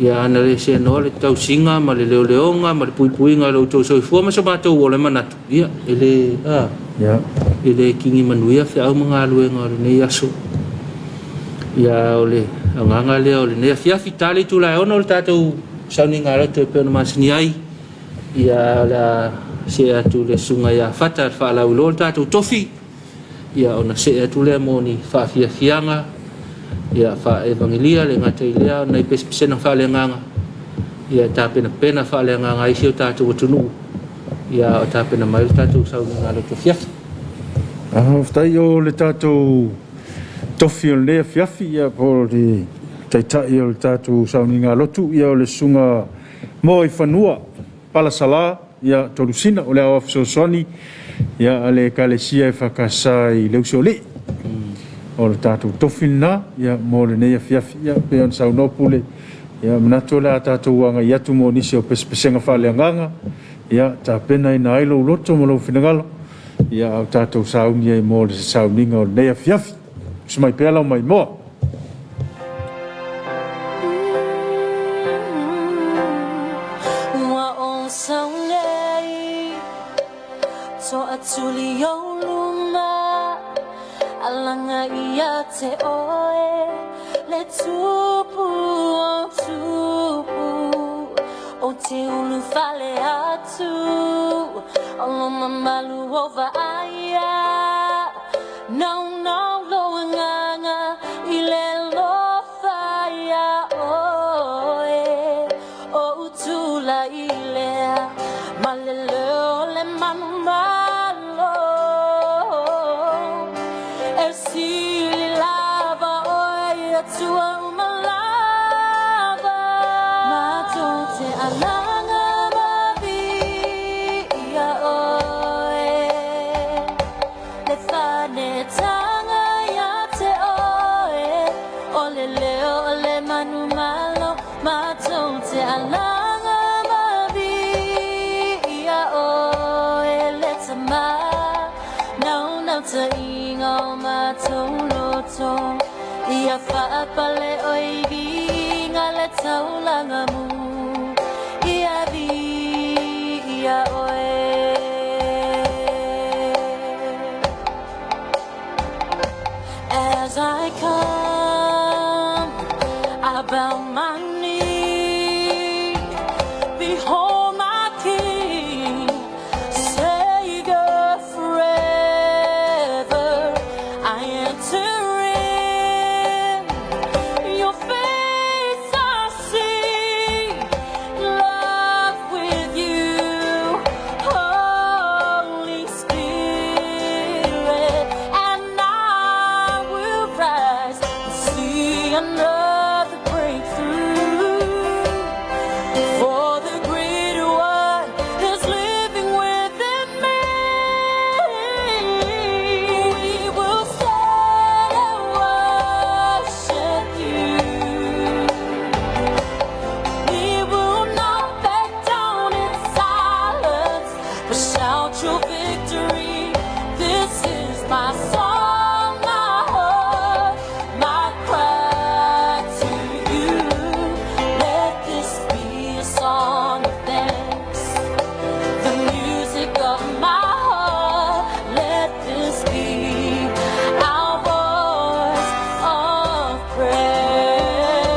Ia ana le seanoa le tausiga ma le leoleoga ma le puipuiga i lo outou soifua ma so matou ola e manatu, ia, e le, a, E le kigi manuia feau ma galuega o lenei aso. Ia o le agaga lea o lenei afiafi. Ta le itula e 6 o le tatou sauniga loto e pei ona masani ai. Ia o le a see atu le susuga ia Fata e faalauiloa le tatou tofi. Ia ona see atu lea mo ni faafiafiaga ia faa-evangelia le gata i lea o nai pesepesena faaleagaga ia e tapenapena faaleagaga ai si o tatou atunuu ia o tapena mai le tatou sauniga loto afiafi. Faafetai o le tatou tofi o lenei afiafi ia po o le taitai o le tatou sauniga lotu ia o le susuga Moaifanua Palasala ia Tolusina o le aoao fesoasoani ia a le Ekalesia EFKS i le Usoalii. O le tatou tofi lena ia mo lenei afiafi ia pei ona saunoa Pule ia manatu o le a tatou agai atu mo nisi o pesepesega faaleagaga ia tapenaina ai lou loto ma lou finagalo ia a o tatou sauni ai mo le sauniga o lenei afiafi. Usu mai pea lau maimoa. Ua ou sau nei Toatuli o luma Alaga ia te oe Le tupu o tupu O te ulufale atu O lo mamalu o vaaia Naunau lou agaga i le alofa iā oe Ou tulai lea ma le leo o le manumalo E sili lava oe i atua uma lava Matou te alaga ma viia oe Le fanetanga ia te oe O le leo o le manumalo Matou te alaga ma viia oe Le Tama Naunautaiga o matou loto Ia faapale oe i viiga le taulaga mu Ia viia oe. As I come, I bow my knee. Behold my King, Savior forever. I enter in, your face I see. Love with you, Holy Spirit, and I will rise and see another breakthrough. For the greater one is living within me. We will stand and worship you. We will not back down in silence, but shout your victory. This is my song, my heart, my cry to you. Let this be a song of thanks, the music of my heart. Let this be our voice of prayer.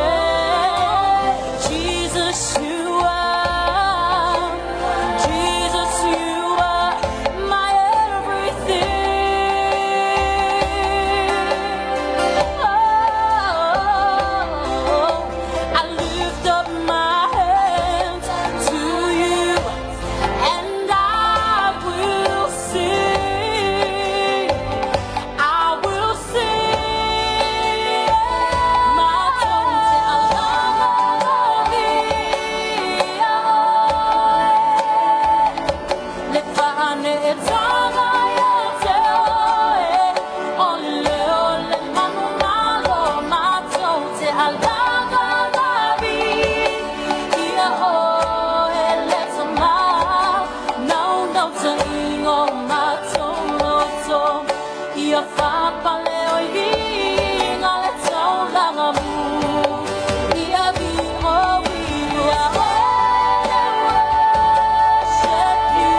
Jesus, you are, Jesus, you are my everything. Oh, I lift up my hands to you, and I will sing. I will sing. Matou te alaga ma viia oe. Le faanetaga ia te oe O le leo o le manumalo Matou te alaga ma viia oe Le Tama Naunautaiga o matou loto Ia faapale oe i viiga le taulaga mu Ia viia oe worship you.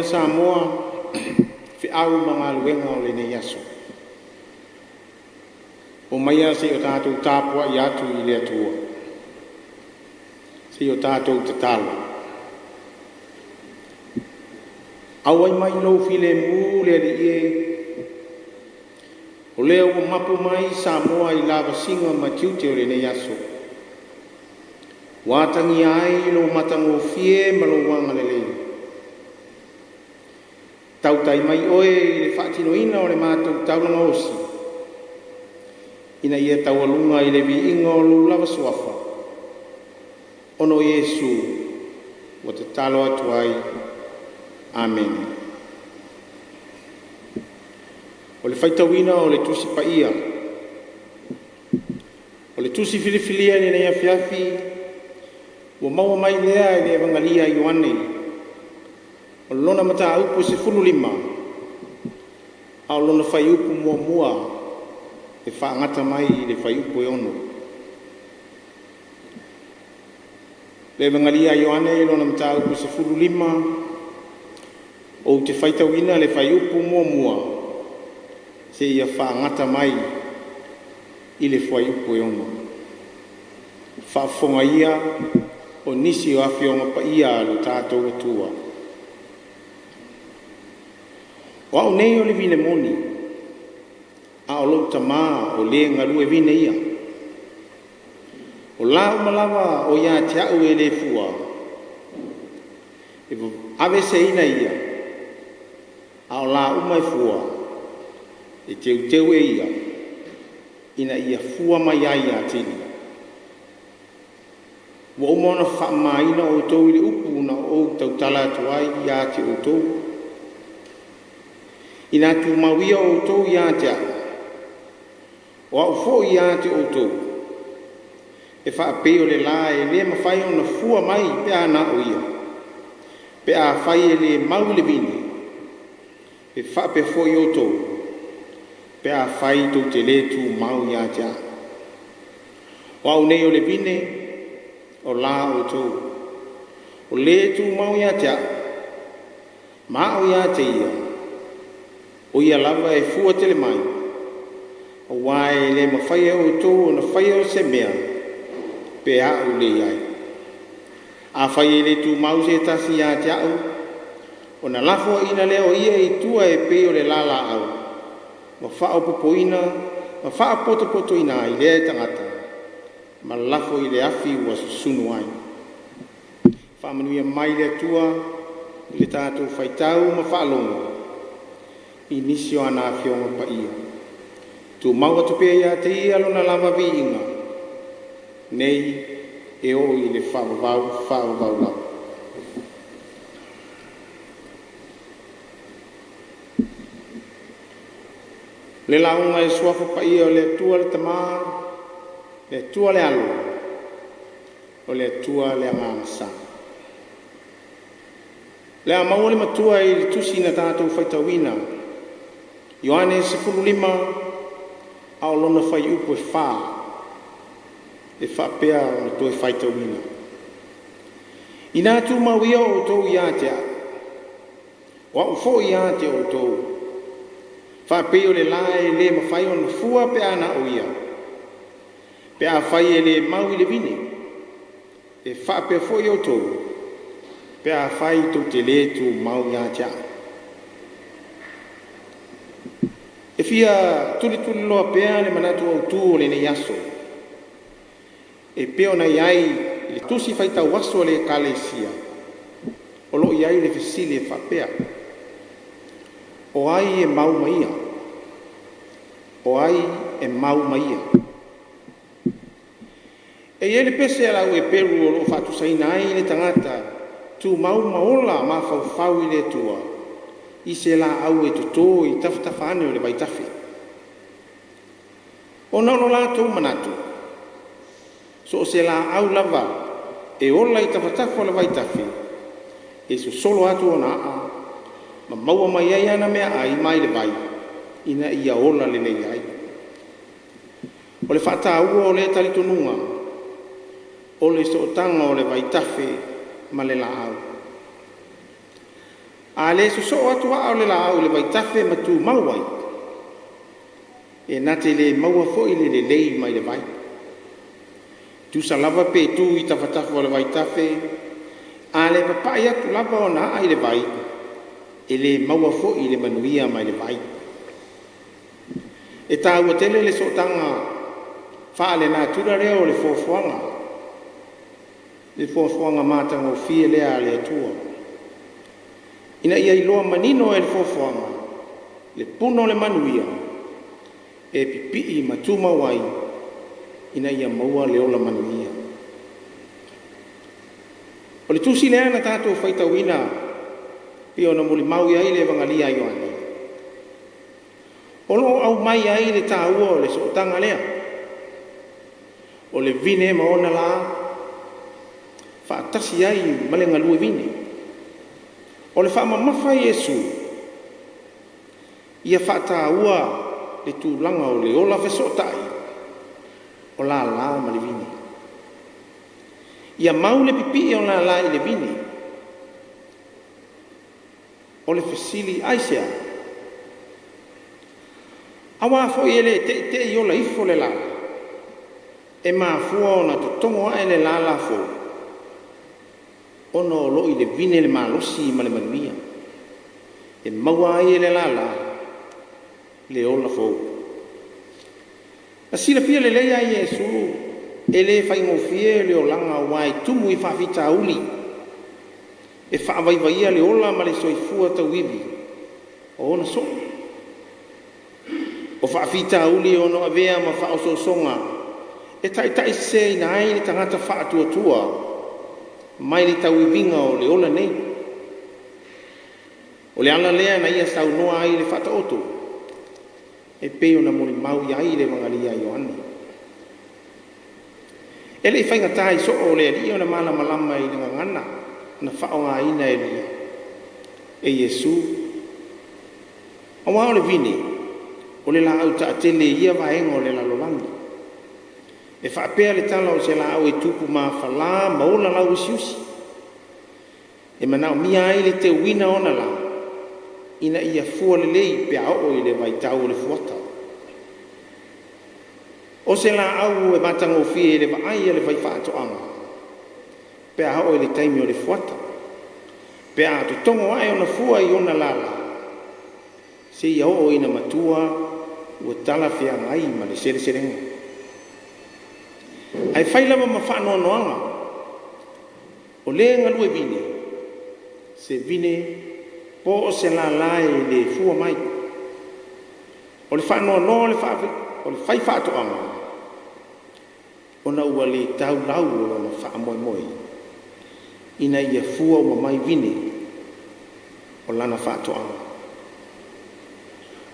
Samoa i feau ma galuega o lenei aso. Omaia se i o tatou tapuai atu i le Atua, se i o tatou tatalo. Auai mai lou filemu le Alii e, o lea ua mapu mai Samoa i lavasiga ma tiute o lenei aso, ua atagia ai lou matagofie ma lou agalelei. Tautai mai Oe i le faatinoina o le matou taulaga osi, ina ia taualuga i le viiga o lou lava Suafa, ona o Iesu ua tatalo atu ai. Amene. O le faitauina o le Tusi Paia. O le Tusi filifilia i lenei afiafi ua maua mai lea i le Avegalia a Ioane, o lona mataupu e 15, a o lona fuaiupu muamua e faagata mai i le fuaiupu e 6. Le Avegalia a Ioane lona mataupu e 15, ou te faitauina le fuaiupu muamua seia faaagata mai i le fuaiupu e 6. Faafofoga ia o nisi o Afioaga Paia a lo tatou Atua. O A'u nei o le vine moni, a o lo'u Tama o le galue vine ia. O la uma lava o ia te a'u e le fua, e aveeseina e ia, a o la uma e fua, e teuteu e ia, ina ia fua mai ai atili. Ua uma ona faamamaina outou i le upu na ou tautala atu ai ia te outou. Ina tumau ia outou ia te a'u, o a'u foi ia te outou, e faapei o le la e le mafai ona fua mai pe a na o ia, pe afai e le mau i le vine, e faapea foi outou, pe afai tou te le tumau ia te a'u. O A'u nei o le vine, o la outou. O le e tumau ia te a'u, ma A'u ia te ia, o ia lava e fua tele mai, auā e le mafai e outou ona faia se mea pe a A'u le i ai. Afai e le tumau se tasi ia te a'u, ona lafoaiina lea o ia i tua e pei o le la laau, ma faaopoopoina ma faapotopotoina ai lea e tagata, ma lafo i le afi ua susunu ai. Faamanuia mai le Atua i le tatou faitau ma faalogo i nisi o ana Afioga Paia. Tumau atu pea ia te Ia Lona lava viiga, nei e oo i le faavavau faavavau lava. Le lauga i Suafa Paia o le Atua le Tama, le Atua le Alo, o le Atua le Agaga Sa. O le a maua le matua i le tusi na tatou faitauina, Ioane 15 a o lona fuaiupu e 4, e faapea ona toe faitauina. Ina tumau ia outou ia te a'u, o a'u foi ia te outou, faapei o le la e le mafai ona fua pe a na o ia, pe afai e le mau i le vine, e faapea foi outou, pe afai tou te le tumau ia te a'u. E fia tulituliloa pea le manatu autu o lenei aso, e pei ona i ai i le tusi faitau aso a le Ekalesia, o lo o i ai le fesili e faapea: O ai e mau ma ia? O ai e mau ma ia? E i ai le pese a le au Eperu o lo o faatusaina ai le tagata tumau ma ola mafaufau i le Atua i se laau e toto i tafatafa ane o le vaitafe. Ona o lo latou manatu, so o se laau lava e ola i tafatafa o le vaitafe, e sosolo atu ona aa ma maua mai ai ana meaai mai le vai ina ia ola lelei ai. O le faataua o lea talitonuga, o le sootaga o le vaitafe ma le laau. A le sosoo atu aa o le laau i le vaitafe ma tumau ai, e na te le maua foi le lelei mai le vai. Tusa lava pe tu i tafatafa o le vaitafe, a le papai atu lava ona aa i le vai, e le maua foi le manuia mai le vai. E taua tele le sootaga faalenatura lea o le foafoaga matagofie lea a le Atua, ina ia iloa manino e le foafoaga le puna o le manuia e pipii ma tumau ai ina ia maua le ola manuia. O le tusi lea na tatou faitauina pei ona molimau i ai le Evagalia a Ioane, o lo o aumai ai le taua o le sootaga lea, o le vine ma ona la faatasi ai ma le galue vine. O le faamamafa Iesu ia faataua le tulaga o le ola fesootai o lala ma le vine. Ia mau le pipii o lala i le vine. O le fesili aisea? Auā foi e le teitei ola ifo le lala, e mafua ona totogo ae le lala fou, ona o lo o i le vine le malosi ma le manuia, e maua ai e le lala le ola fou. Na silafia lelei lava e Iesu e le faigofie le olaga aua e tumu i faafitauli e faavaivaia le ola ma le soifua tauivi o ona soo. O faafitauli e ono avea ma faaosoosoga e taitaiseseina ai le tagata faatuatua mai le tauiviga o le ola nei. O le ala lea na ia saunoa ai i le Faataoto e pei ona molimau i ai le Evagalia a Ioane. E le i faigata i soo o le Alii ona malamalama i le gagana na faaaogaina e Iesu, aua o le vine, o le laau taatele i ia vaega o le lalolagi. E faapea le tala o se laau e tupu mafala ma ola lauusiusi, e manaomia ai le teuina o ona la ina ia fua lelei pe a oo i le vaitau o le fuata. O se laau e matagofie i le vaai a le faifaatoaga pe a oo i le taimi o le fuata, pe a totogo ae ona fua i ona lala seia oo ina matua ua talafeagai ma le seleselega. Ae fai lava ma faanoanoaga, o le galue vine, se vine po o se lala e le fua mai. O le faanoanoa o le faifaatoaga, ona ua le tau lau o lona faamoemoe ina ia fua uma mai vine o lana faatoaga.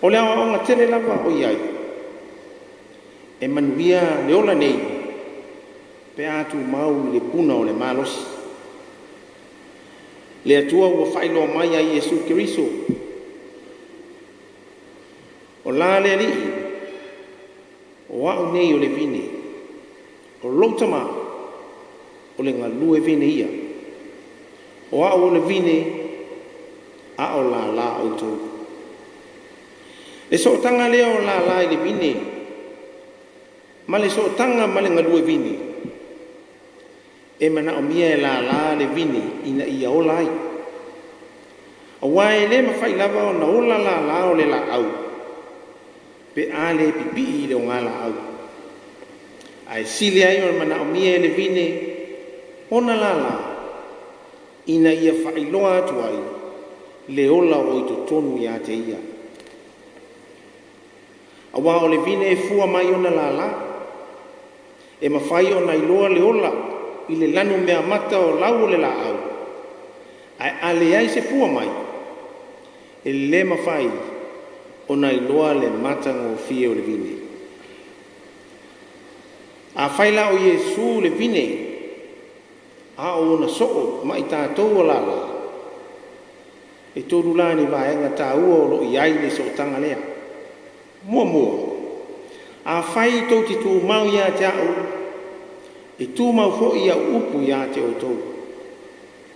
O le aoaoga tele lava o i ai, e manuia le ola nei pe a tumau i le puna o le malosi. Le Atua ua faailoa mai ia Iesu Keriso, o la le Alii, o au nei o le vine, o lou Tama, o le galue vine ia. O au o le vine, a o lala outou. Le sootaga lea o lala i le vine, ma le sootaga ma le galue vine, e manaomia e lala le vine ina ia ola ai. Aua e le mafai lava ona ola lala o le laau pe a le pipii i le ogalaau. Ae sili ai ona manaomia e le vine ona lala ina ia faailoa atu ai le ola o i totonu ia te ia. Aua o le vine e fua mai ona lala, e mafai ona iloa le ola i le lanu meamata o lau o le laau, ae a leai se fua mai, e le mafai ona iloa le matagofie o le vine. Afai la o Iesu le vine, a o ona soo ma i tatou o lala, e tolu la ni vaega taua o lo o i ai le sootaga lea. Muamua, afai tou te tumau ia te au, e tumau foi au upu ia te outou.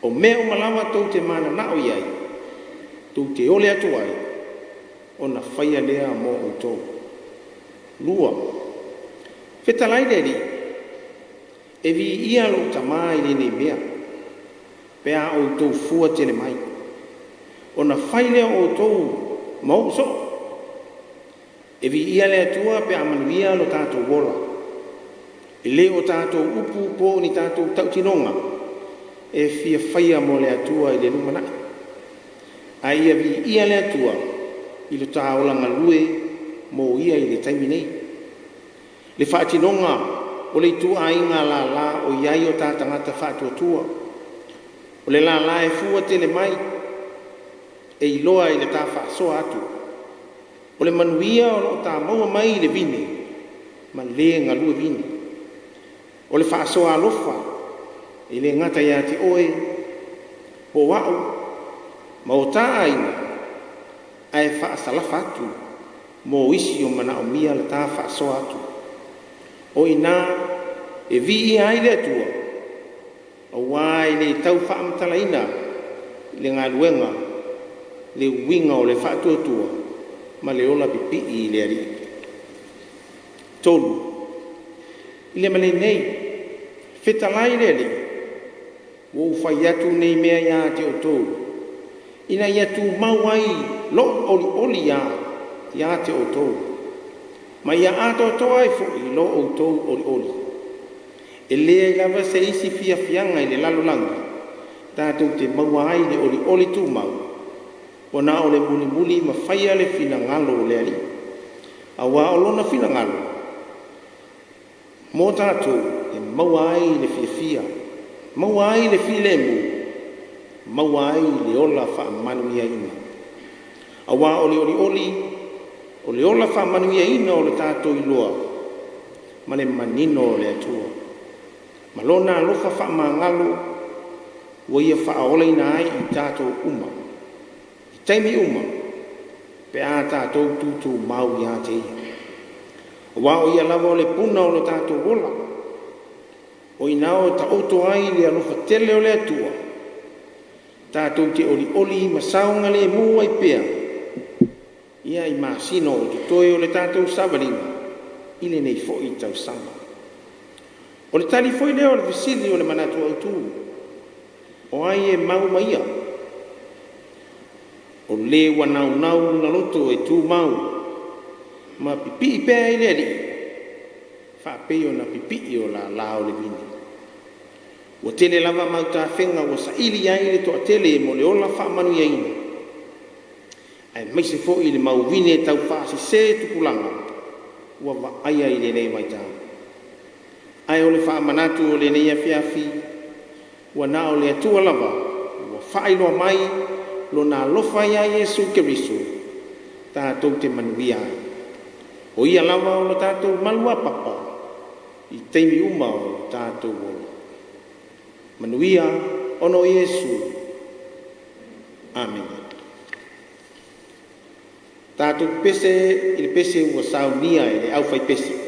O mea uma lava tou te mananao i ai, tou te ole atu ai, ona faia lea mo outou. 2. Fetalai le Alii, e viia lou Tamā i lenei mea, pe a outou fua tele mai, ona fai lea o outou ma ou soo. E viia le Atua pe a manuia lo tatou ola, e le o tatou upu po o ni tatou tautinoga e fia faia mo le Atua i le lumanai, ae ia viia le Atua i lo ta ola galue mo Ia i le taimi nei. Le faatinoga o le ituaiga lala o i ai o ta tagata faatuatua, o le lala e fua tele mai, e iloa i le ta faasoa atu, o le manuia o lo o ta maua mai i le vine ma le galue vine. O le faasoa alofa e le gata ia te oe po o a'u ma o ta aiga, ae faasalafa atu mo isi o manaomia le ta faasoa atu. O i ina e viia ai le Atua, auā e le tau faamatalaina le galuega le uiga o le faatuatua ma le ola pipii i le Alii. 3. I le ma lenei, fetalai le Alii, ua ou fai atu nei mea ia te outou, ina ia tumau ai lou olioli ia te outou, ma ia atoatoa ai foi lo outou olioli. E leai lava se isi fiafiaga i le lalolagi tatou te maua ai le olioli tumau, ua na o le mulimuli ma faia le finagalo o le Alii, auā o lona finagalo mo tatou e maua ai le fiafia, maua ai le filemu, maua ai le ola faamanuiaina. Auā o le olioli o le ola faamanuiaina o le tatou iloa ma le manino o le Atua, ma lona alofa faamagalo ua ia faaolaina ai i tatou uma i taimi uma pe a tatou tutumau ia te Ia. Auā o Ia lava o le puna o lo tatou ola, o i ina o taoto ai le alofa tele o le Atua, tatou te olioli ma saogalemu ai pea ia i masina o totoe o le tatou savaliga i lenei foi tausaga. O le tali foi lea o le fesili o le manatu autu, o ai e mau ma ia? O le ua naunau lona loto e tumau ma pipii pea i le Alii, faapei ona pipii o lala o le vine. Ua tele lava mau tafega ua saili ai le toatele mo le ola faamanuiaina, aemaise foi le mau vine taufaasese tupulaga ua vaaia i lenei vaitau. Ae o le faamanatu o lenei afiafi, ua na o le Atua lava ua faailoa mai lona alofa ia Iesu Keriso tatou te manuia ai. O Ia lava o lo tatou maluapapa i taimi uma o lo tatou ola. Manuia ona o Iesu. Amene. Tatou pese i le pese ua saunia e le aufaipese.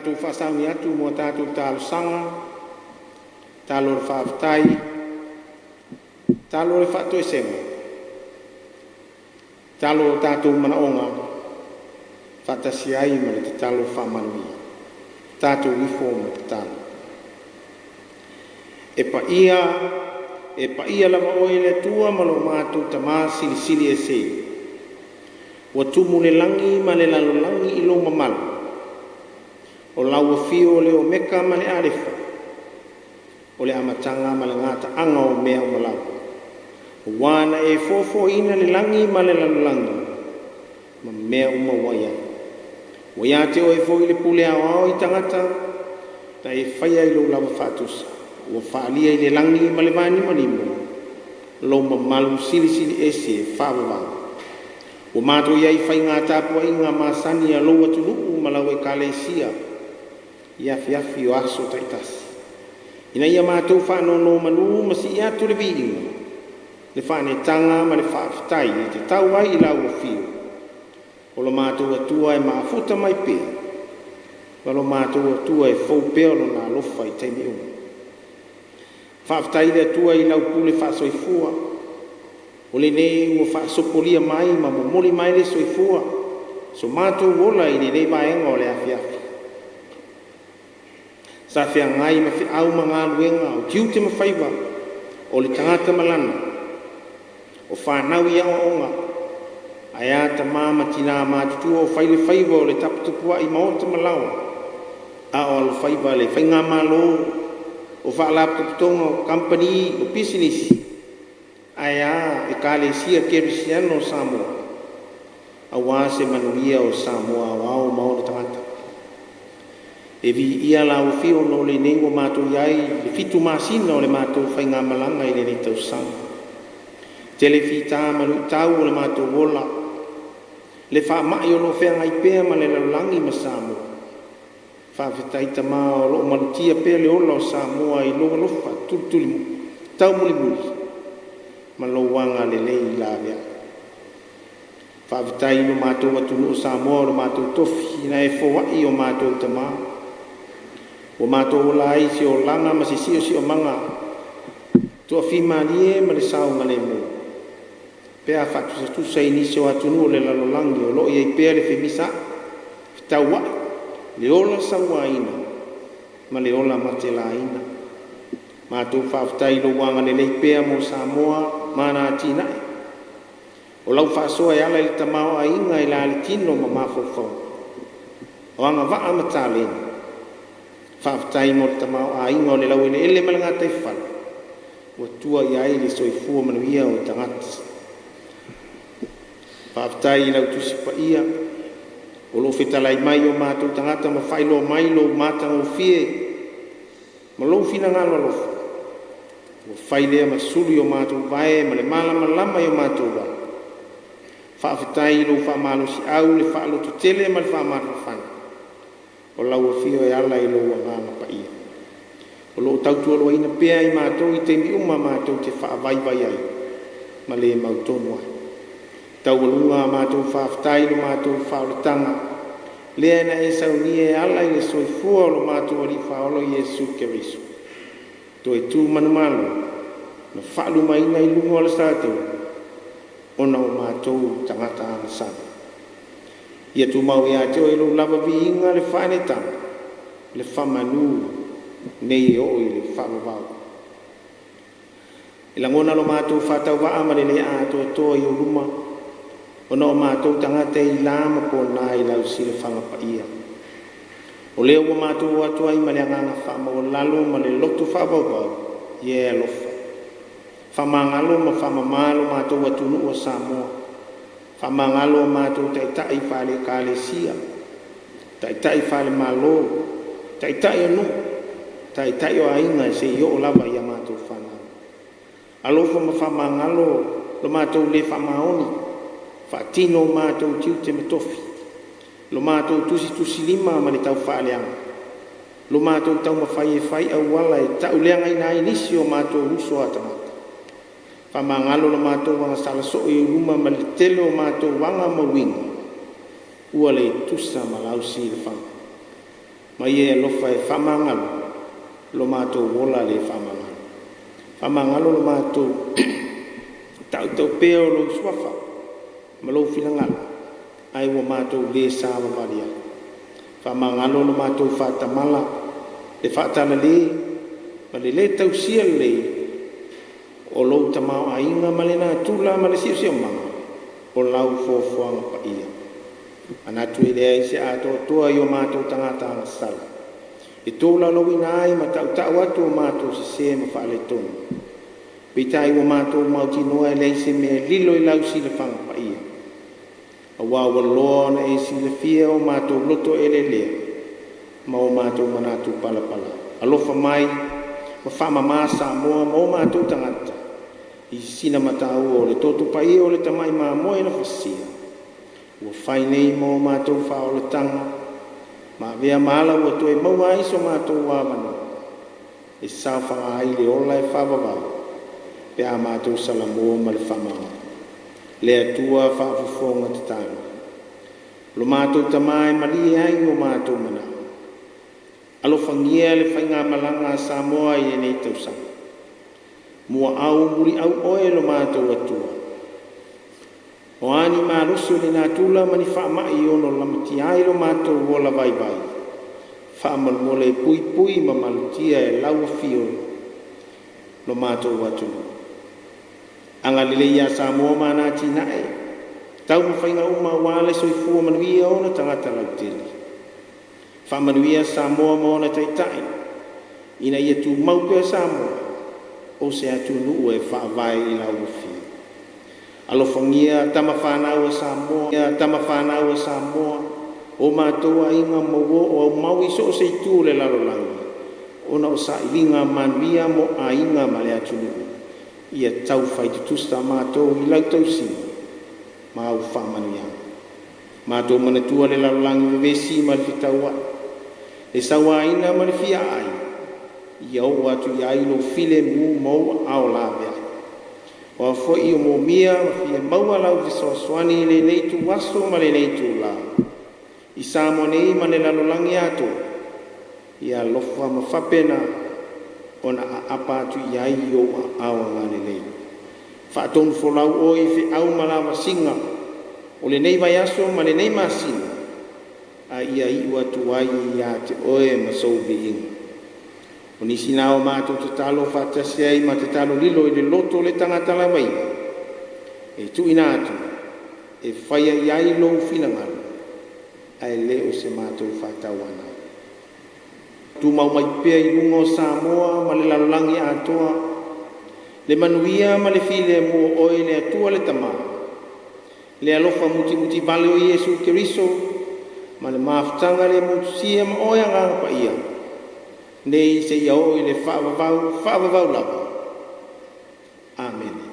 tatou faasauni atu mo a tatou talosaga, tatalo o le faafetai, tatalo o le faatoesega, tatalo o tatou manaoga, faatasi ai ma le tatalo faamanuia. Tatou ifo ma tatalo. E paia, e paia lava Oe le Atua ma lo matou Tama Silisili Ese, ua tumu le lagi ma le lalolagi i lou mamalu. O lau afio o le Omeka ma le Alefa, o le amataga ma le gataaga o mea uma lava. Ua na e foafoaina le lagi ma le lalolagi ma mea uma ua i ai. Ua ia te oe foi le pule aoao i tagata na e faia i lou lava faatusa, ua faaalia i le lagi ma le vanimonimo lou mamalu silisili ese e faavavau. Ua matou i ai i faiga tapuaiga masani a lou atunuu ma lau Ekalesia i afiafi o aso taitasi, ina ia matou faanonomanu ma sii atu le viiga, le faaneetaga ma le faafetai e tatau ai i lau afio, o lo matou Atua e mafuta mai pea, ma lo matou Atua e fou pea Lona alofa i taimi uma. Faafetai i le Atua i lau pule faasoifua, o lenei ua faasopolia mai ma momoli mai le soifua so matou ola i lenei vaega o le afiafi. Sa feagai ma feau ma galuega, o tiute ma faiva o le tagata ma lana, o fanau i aoaoga, ae a tama ma tina matutua o fai le faiva o le taputapuai maota ma laoa, a o alofaiva le faigamalo, o faalapotopotoga, o kamupani, o pisinisi, ae a Ekalesia Kerisiano o Samoa, aua se manuia o Samoa aoao ma ona tagata. E viia lau Afio ona o lenei ua matou i ai i le 7 masina o le matou faigamalaga i lenei tausaga. Tele fita ma luitau o le matou ola, le faamai o lo o feagai pea ma le lalolagi ma Samoa. Faafetai Tama o lo o malutia pea le ola o Samoa i lou alofa tulituli taumulimuli ma lou agalelei laveai. Faafetai i lo matou atunuu o Samoa o lo matou tofi na e foai o matou tama, ua matou ola ai i se olaga ma se siosiomaga toafimalie ma le saogalemu pe a faatusatusa i nisi o atunuu o le lalolagi o lo o i ai pea le femisaai, fetauai, le ola sauaina ma le ola matelaina. Matou faafetai i lou agalelei pea mo Samoa ma ana atinae. O lau faasoa e ala i le tamaoaiga i la le tino ma mafaufauga, o agavaa ma taleni. Faafetai mo le tamaoaiga o le laueleele ma le gataifale ua tua i ai le soifua manuia o tagata. Faafetai i lau Tusi Paia o lo o fetalai mai i o matou tagata ma faailoa mai lou matagofie ma lou finagalo alofa, ua fai lea ma sulu i o matou vae ma le malamalama i o matou ala. Faafetai i lou faamalosiau, le faalototele ma le faamafanafana o lau Afio e ala i lou Agaga Paia o lo o tautualuaina pea i matou i taimi uma matou te faavaivai ai ma le mautonu ai. Taualuga a matou faafetai i lo matou faaolataga lea na e saunia e ala i le soifua o lo matou Alii Faaola Iesu Keriso, toe tu manumalo na faalumaina i luga o le Satini ona o matou tagata agasala. Ia tumau ia te Oe lou lava viiga, le faaneetaga, le faamanu nei e oo i le faavavau. E lagona lo matou faatauvaa ma le le atoatoa i ou luma, ona o matou tagata e ila ma pona i lau silafaga paia. O lea ua matou o atu ai ma le agaga faamaualalo ma le loto faavauvau, ia e alofa, faamagalo ma faamama lo matou atunuu o Samoa, faamagalo o matou taitai faale-Ekalesia, taitai faale-Malo, taitai o nuu, taitai o aiga seia oo lava ia matou fanau. Alofa ma faamagalo lo matou le faamaoni, faatino o matou tiute ma tofi, lo matou tusitusilima ma le taufaaleaga, lo matou taumafai e fai auala e tauleagaina ai nisi o matou uso a tagata. Faamagalo lo matou agasala soo i ou luma ma le tele o matou aga ma uiga ua le tusa ma lau silafaga. Ma ia e alofa e faamagalo lo matou ola le faamagalo. Faamagalo lo matou tautau pea o lou suafa ma lou finagalo ae ua matou le savavali ai. Faamagalo lo matou faatamala, le faatalale ma le le tausia lelei o lou tamaoaiga ma le natura ma le siosiomaga o lau foafoaga paia. Manatu e leai se atoatoa i o matou tagata agasala e tolaulauina ai ma tautau atu o matou sese ma faaletonu, peitai ua matou mautinoa e leai se mea e lilo i lau silafaga paia, aua ua loa ona e silafia o matou loto eleelea ma o matou manatu palapala. Alofa mai ma faamama Samoa ma o matou tagata i sina mataua o le Toto Paia o le Tamai Mamoe na fasisia ua fai nei mo a matou faaolataga ma avea ma ala ua toe maua ai so matou avanoa e saofaga ai i le ola e faavavau pe a matou salamo ma le faamaoni. Le Atua faafofoga tatalo, lo matou Tama e malie ai o matou manao, alofagia le faigamalaga a Samoa i lenei tausaga, muaau muliau Oe lo matou Atua, o a ni malosi o le natura ma ni faamai e ono lamatia ai lo matou ola vaivai, faamolemole e puipui ma malutia e lau Afio lo matou atunuu. Agalelei ia Samoa ma ana atinae, taumafaiga uma aua le soifua manuia o ona tagata lautele. Faamanuia Samoa ma ona Taitai ina ia tumau pea Samoa o se atunuu e faavae i lau Afio. Alofagia tama fanau a Samoa, tama fanau a Samoa, o matou aiga ma uo o aumau i so o se itu o le lalolagi ona o sailiga manuia mo aiga ma le atunuu, ia taufai tutusa matou i lau tausiga ma au faamanuiaga. Matou manatua le lalolagi vevesi ma le fetauai, le sauaina ma le fiaai, ia oo atu i ai lou filemu ma ou aao laveai. O a foi e moomia ma fia maua lau fesoasoani i lenei ituaso ma lenei itula, i Samoa nei ma le lalolagi atoa, ia alofa ma faapena ona aapa atu i ai i ou aao agalelei. Faatonufolau Oe i feau ma lavasiga o lenei vaiaso ma lenei masina, a ia iu atu ai ia te Oe ma sou viiga. O nisi na o matou tatalo faatasi ai ma tatalo lilo i le loto o le tagata lava ia e tuuina atu e faia i ai Lou finagalo ae le o se matou faatauanau. Tumau mai pea i luga o Samoa ma le lalolagi atoa le manuia ma le filemu o Oe le Atua le Tama, le alofa mutimutivale o Iesu Keriso ma le mafutaga le motusia ma Oe Agaga Paia, nei seia oo i le faavavau, faavavau lava. Amene.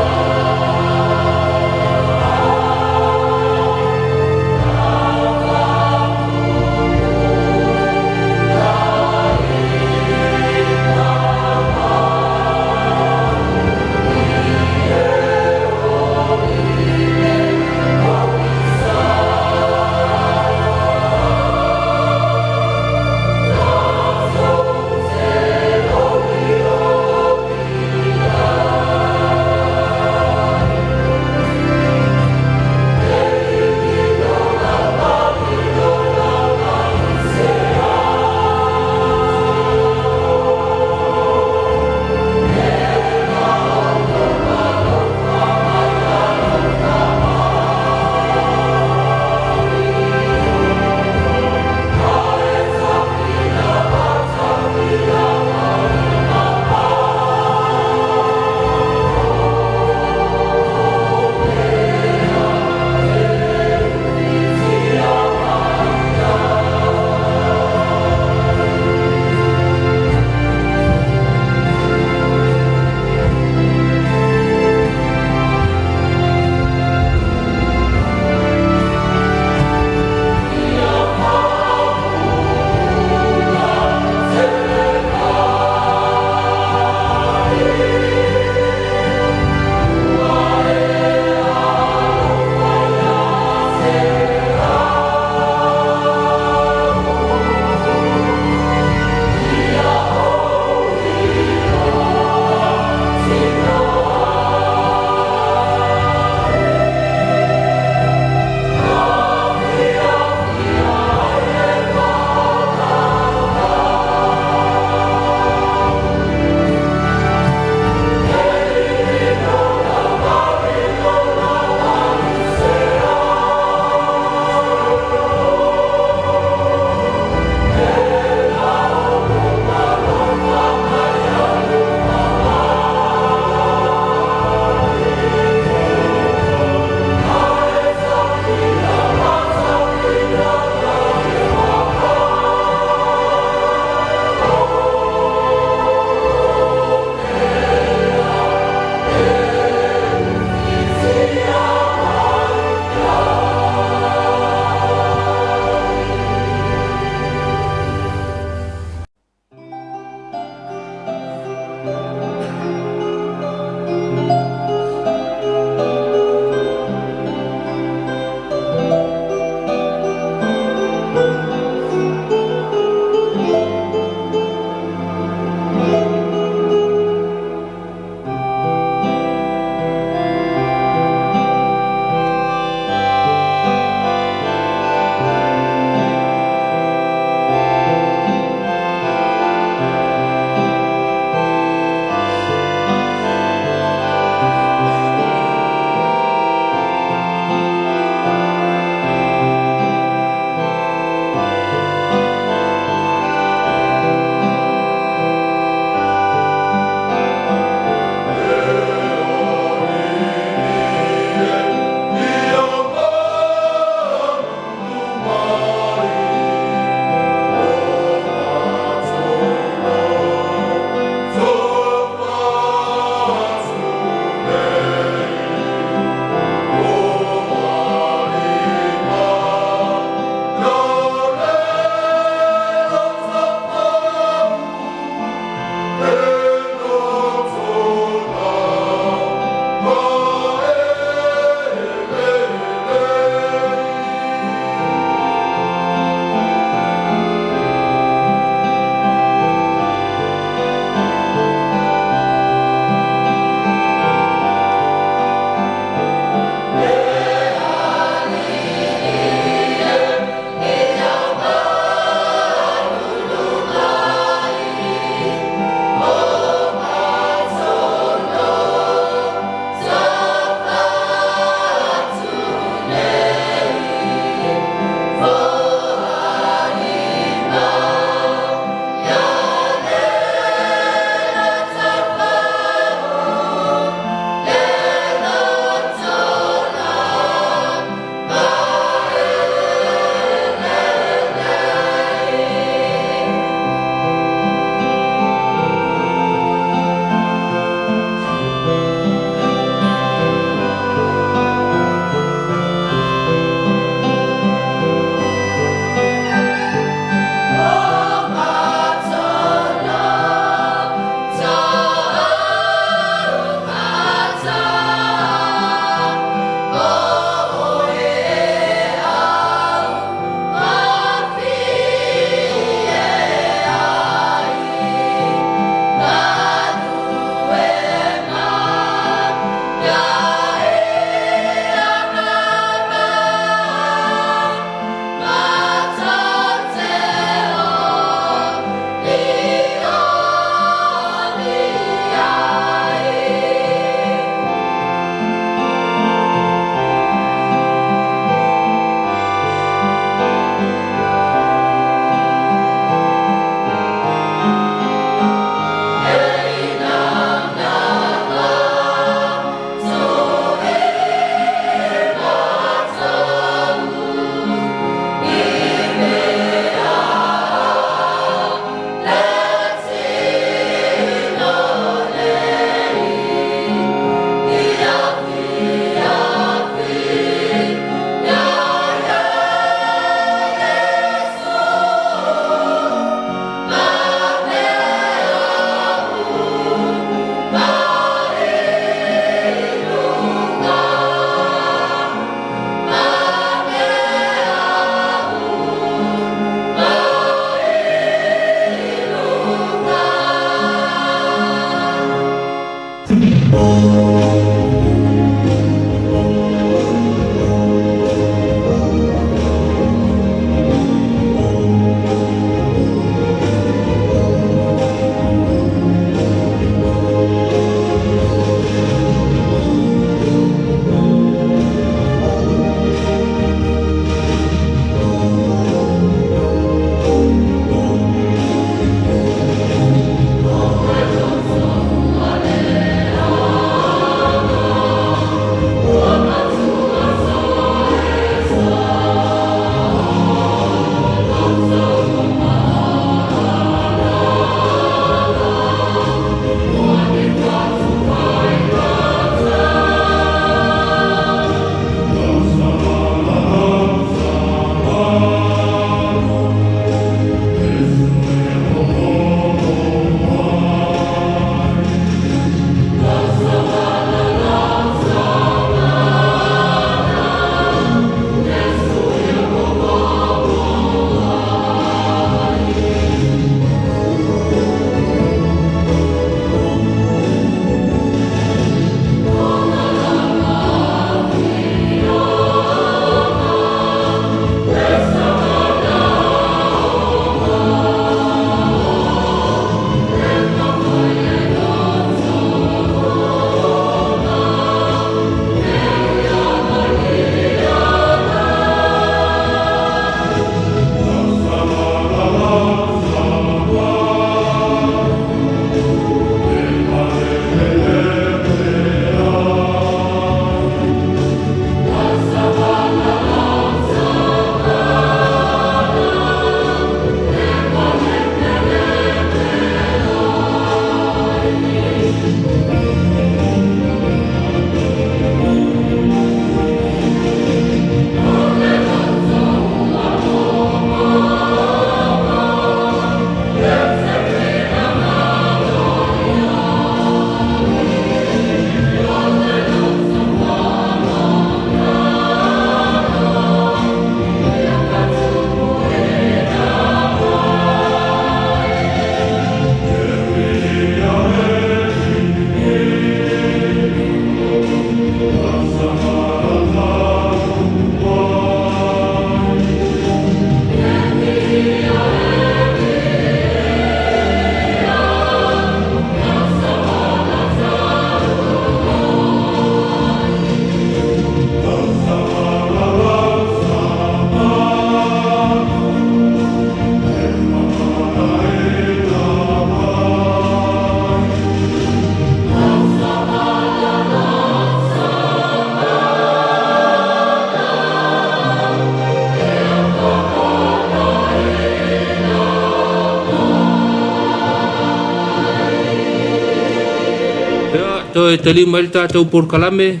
Toe taliu mai le tatou polokalame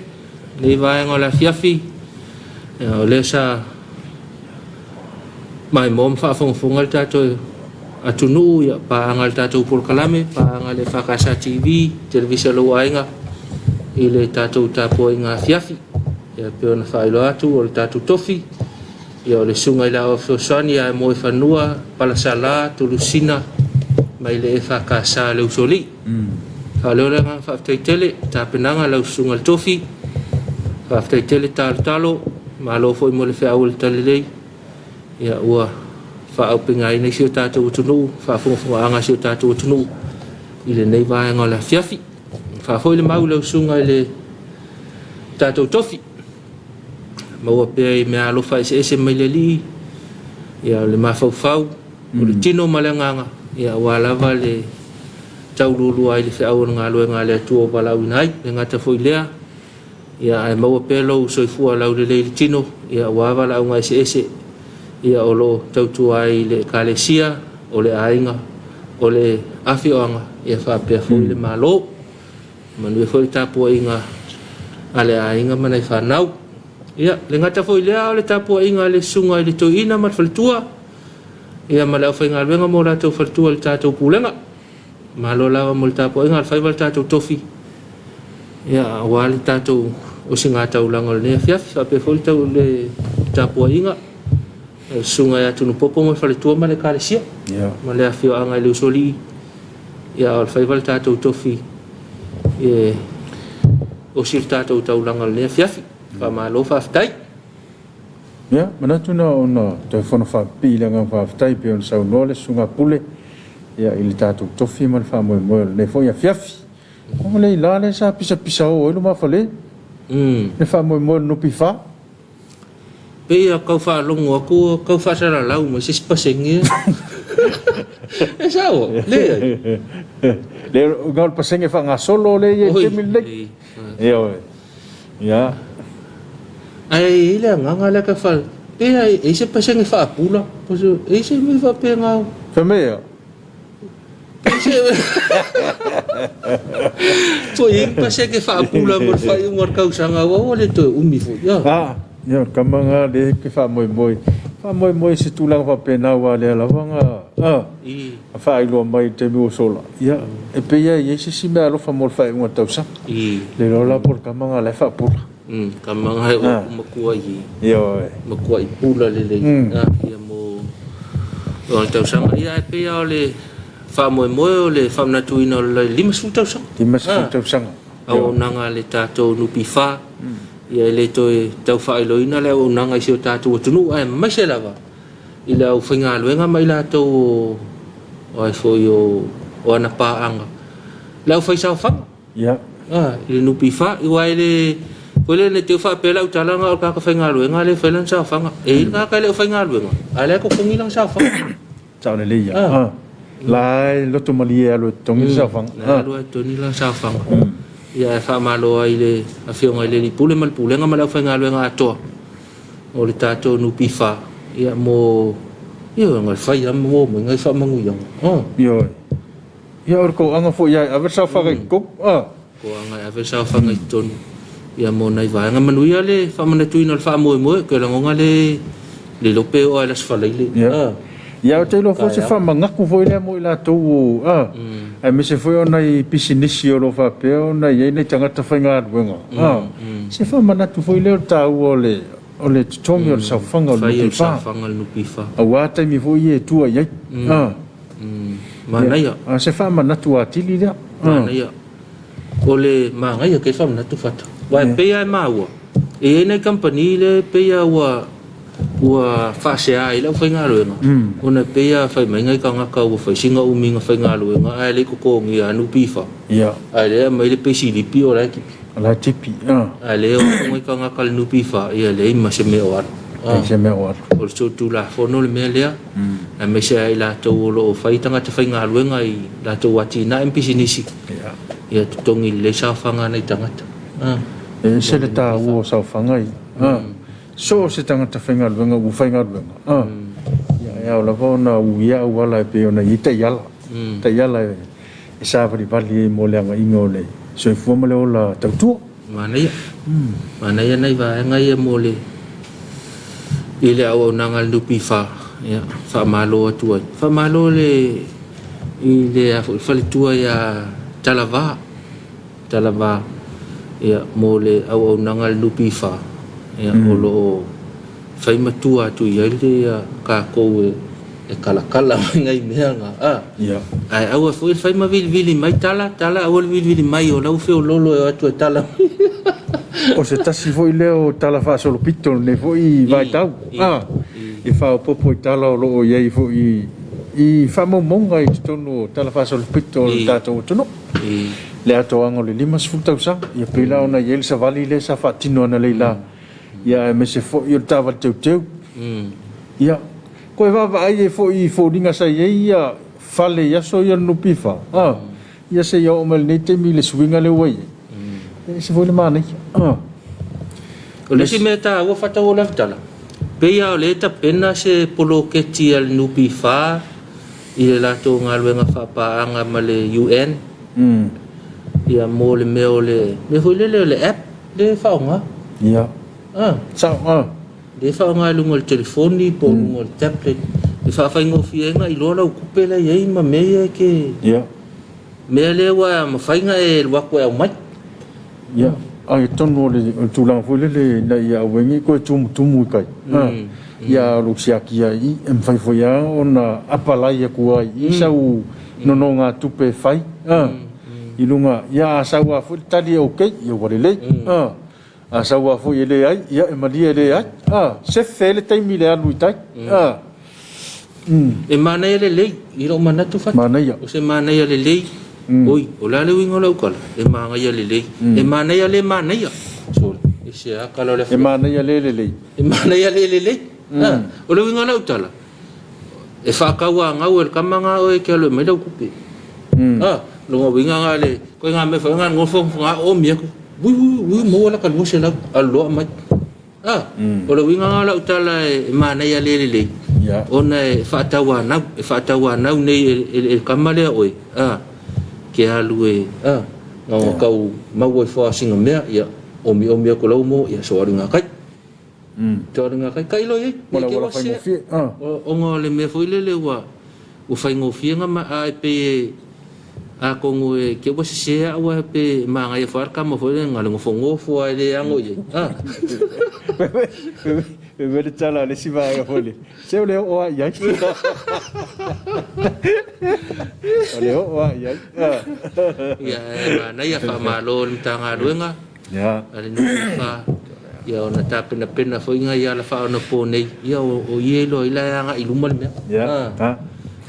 lenei vaega o le afiafi. Ia, o lea sa maimoa ma faafogafoga le tatou atunuu, ia, paaga i le tatou polokalame, paaga i le EFKS TV, Televisa a lou aiga i le tatou tapuaiga afiafi. Ia, pei ona faailoa atu o le tatou tofi, ia o le Susuga i le Aoao Fesoasoani ia Moefanua Palasala Tolusina mai le EFKS a le Usoalii. Faaleo le agaga faafetai tele i tapenaga a lau Susuga i le Tofi. Faafetai tele talotalo, malo foi mo le feau o le talalelei. Ia ua faaaupegaina i si o tatou atunuu, faafogafogaaga a si o tatou atunuu i lenei vaega o le afiafi. Faafoi le mau i lau Susuga i le tatou Tofi. Maua pea i meaalofa eseese mai le Alii, ia o le mafaufau, o le tino ma le agaga, ia aua lava le tauluulua ai le feau o le galuega a le Atua ua valaauina ai. E le gata foi i lea, ia ae maua pea lou soifua laulelei i le tino, ia aua valaauga eseese ia o lo o tautua ai i le Ekalesia, o le aiga, o le afioaga, ia faapea foi le Malo. Manuia foi le tapuaiga a le aiga ma nai fanau. Ia, le gata foi lea o le tapuaiga a le susuga i le toeaina ma le faletua, ia ma le aufaigaluega ma o latou faletua i le tatou pulega. Malo lava mo le tapuaiga a le faiva le tatou tofi, ia, aua le tatou osigataulaga o lenei afiafi. Faapea foi le, tau, le tapuaiga a le susuga ia Tunupopo ma le faletua ma le ekalesia, yeah. ma le afioaga i le Usoalii. Ia, o le faiva le tatou tofi e osi le tatou taulaga o lenei afiafi. Faamalo, faafetai. Ia, manatu na ona toe fono faapipii i le agaga faafetai pei ona saunoa le Susuga Pule ia, i le tatou tofi ma le faamoemoe o lenei foi afiafi. O le ila lea sa pisapisao ai lumafale, le faamoemoe o le NPF. Pei a tau faalogo atu ua tau faasalalau mai se isi pasene. E sao? Leai. Le na o le pasene faagasolo lea e i ai i le taimi lenei. Ioe. Ia. Ae i ai le agaga lea ka fa pe e i se pasene faapula, e i se mea faapena. Fai mai ea? Po i ai pasene faapula mo le faaiuga o le tausaga aua ua le toe umi foi. Ah, ia o le tama lena lea e te faamoemoe. Faamoemoe i se tulaga faapena aua o lea lava na faailoa mai i le taimi ua sola. Ia, e pei lava e i ai se isi meaalofa mo le faaiuga o le tausaga. Le iloa la po o le tama lena o la e faapula. Tama lena e oo matuai. Ioe. Matuai pula lelei. Ia mo le tausaga. Ia ae pei lava o le faamoemoe o le faamanatuina o le 50 tausaga. 50 tausaga. Auaunaga a le tatou NPF. Ia e le toe tau faailoaina le auaunaga i si o tatou atunuu aemaise lava i le aufaigaluega ma i latou o ai foi o ana paaga, le aufaisaofaga. Ia. I le NPF, aua e le foi lele ne i te i ua faapea lau tala na o le tagata faigaluega lea e fai lana saofaga. E i ai le tagata e le o faigaluega, a o la e totogi lana saofaga. Sao lelei ia. La e loto malie e alu e totogi le saofaga. La e alu e totogi lana saofaga. Ia ae faamalo ai i le Afioga i le Alii Pule ma le Pulega ma le aufaigaluega atoa o le tatou NPF ia mo ia na fai lava ma maua mai nai faamanuiaga. Ioe. Ia o le toaga foi ia e ave le saofaga i totonu. Toaga e ave le saofaga i totonu ia mo nai vaega. Manuia le faamanatuina o le faamoemoe, ou te lagona le le iloa pe oo lava i le Aso Faraile. Ia. Ia ou te iloa foi o se faamanatu foi lea mo i latou aemaise foi o nai pisinisi o lo o faapea ona i ai nai tagata faigaluega. Se faamanatu foi lea o le taua o le o le totogi o le saofaga o le Fai o le NPF. saofaga o le NPF. Aua taimi foi ia e tua i ai. Manaia. A se faamanatu atili lea. Manaia. O le manaia kei faamanatu fata. Aua e pei lava e maua, e i ai nai kamupani lea e pei lava ua ua faasea ai le aufaigaluega, ona e pei lava fai mai nai tagata ua fai sina umiga faigaluega ae le i totogia NPF. Ia. Ae lea e aumai le peisilipi o la e tipi. O la e tipi. Ae lea e o atu nai tagata i le NPF, ia e leai ma se mea o alu. Leai se mea o alu. O le solitulafono le mea lea. Aemaise lava i latou o lo o fai tagata faigaluega i latou atinae ma pisinisi, ia totogi lelei saofaga a nai tagata. E ese le taua o saofaga ia. So o se tagata faigaluega ua faigaluega, ia e ao lava ona uia auala e pei ona i ai taiala, taiala e savalivali ai mo le agaiga o le soifua ma le ola tautua. Manaia. Manaia nai vaega ia mo le i le auaunaga a le NPF. Ia, faamalo atu ai. Faamalo le i le a foi faletua ia Talava. Talava ia mo le auaunaga a le NPF. Ia o lo o fai matua atu i ai le tatou e e kalakala mai nai mea na a. Ia. Ae aua foi le fai ma vilivili mai tala, tala aua le vilivili mai o lau feololo e o atu e tala mai. O se tasi foi lea o tala faasolopito o lenei foi vaitau a, e faaopoopo i tala o lo o i ai foi i faamaumauga i totonu o tala faasolopito o le tatou atunuu. Le atoaga o le 50 tausaga, ia pei la ona i ai le savali lea sa faatino analeila, ia aemaise foi o le taavale teuteu. Ia, toe vaavaai ai foi i foliga sa i ai ia fale i aso ia o le NPF, a, ia seia oo mai lenei taimi i le suiga lea ua i ai. E ese foi le manaia. A. O le isi mea taua faatau o le tala, pei lava o lea e tapena se poloketi a le NPF i le latou galuega faapaaga ma le UN, ia mo le mea o le mea foi lele o le app lea e faaaoga. Ia. A. Sao, a. Lea e faaaoga i luga o le telefoni po o luga o le tablet e faafaigofie ai ona iloa lau tupe la e i ai ma mea ia e te... Ia. Mea lea ua mafai ona e alu atu e aumai. Ia, atonu o le tulaga foi lele ina ia aua ai ne i toe tumutumu i tai. Ia a o lou siaki lava i i, e mafai foi lava ona apalai atu ai i i sau nonogatupe e fai i luga. Ia a sau lava foi le tali e okay, ia ua lelei. A sau lava foi e leai, ia e malie e leai. A, sefe ai le taimi i le alu i tai. A, mm. E manaia lelei, i lou manatu Fatu. Manaia. O se manaia lelei. Oi, o le a le uiga o lau tala? E manaia lelei. E manaia le manaia. Sorry. E se a kala o le E manaia le lelei. E manaia le lelei. A, o le uiga o lau tala, e faatauanau e le tama na oe e te alu e aumai lau tupe. A, lona uiga na le, koe ngā mea whainga ngofo ngā o mi aku. Ui ui ui maua la ka 200 alu loa aumai. A, o le uiga lena o lau tala e manaia le lelei, ona e faatauanau, e faatauanau nei e le tama lea oe, a, ke alu e, a, na ona tau maua ifo lava o sina mea, ia, omiomi atu lau mo, ia, so alu i gakai. So alu i gakai, tailo i ai, Mo ne le i te auala ua sea. faigofie, a. Ona o le mea foi lele ua, Ua faigofie na ma ae pei e atonu e te ua sese au ae pe e manaia foi a le tama foi lea na le nofonofo ae le ano i ai. Ah. Fai mai le tala a le isi vaega foi lea, se o le oo lava i ai. O le oo lava i ai. Ia e manaia faamalo i le Matagaluega a le NPF ia ona tapenapena foi nai ala faaonaponei ia o ia iloa ai la e agai i luma le mea. Yeah.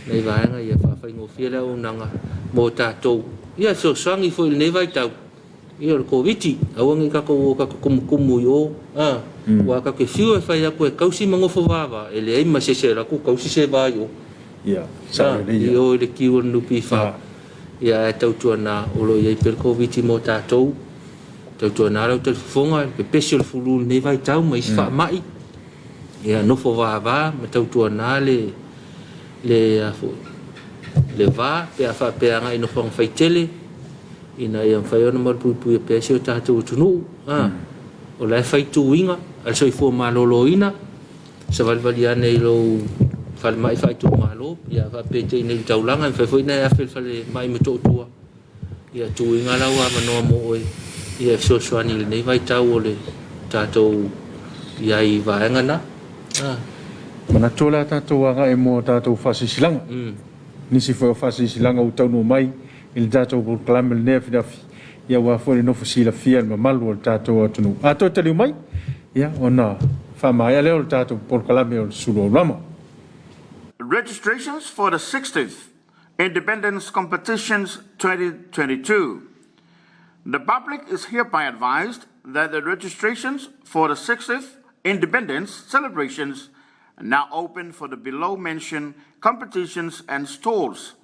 Nai vaega ia faafaigofie le auaunaga mo tatou. Ia fesoasoani foi i lenei vaitau ia o le Koviti aua ne i tatou o tatou tumutumu i o a aua tatou te fiu e fai atu e tausi ma nofo vava e leai ma se isi e alu atu tausi se va i o. Ia, sao lelei ia. I o i le kiu o le NPF. Ia ae tautuana o lo o i ai pea le Koviti mo tatou. Tautuana lau talifofoga i le pepesi o le fulu i lenei vaitau ma isi faamai. Ia nofo vava ma tautuana le le a foi le va pe a faapea agai i nofoaga faitele ina ia mafai ona malupuipuia pea si o tatou atunuu. A, o la e fai tuiga a le soifua maloloina, savalivali ane i lou falemai faaitumalo, ia faapea te i nei i le taulaga, e mafai foi ona e afe i le falemai i Motootua. Ia tuuina lau avanoa mo oe ia e fesoasoani i lenei vaitau o le tatou i ai i vaega na. Ah. Manatu o le a tatou agai mo a tatou faasilasilaga. Nisi foi o faasilasilaga ua taunuu mai i le tatou polokalame i lenei afiafi, ia aua foi le nofo silafia e le mamalu o le tatou atunuu. A toe taliu mai, ia ona faamaea lea o le tatou polokalame o le Sulu Aulama. Registrations for the 60th Independence Competitions 2022. The public is hereby advised that the registrations for the 60th Independence celebrations are now open for the below mentioned competitions and stalls.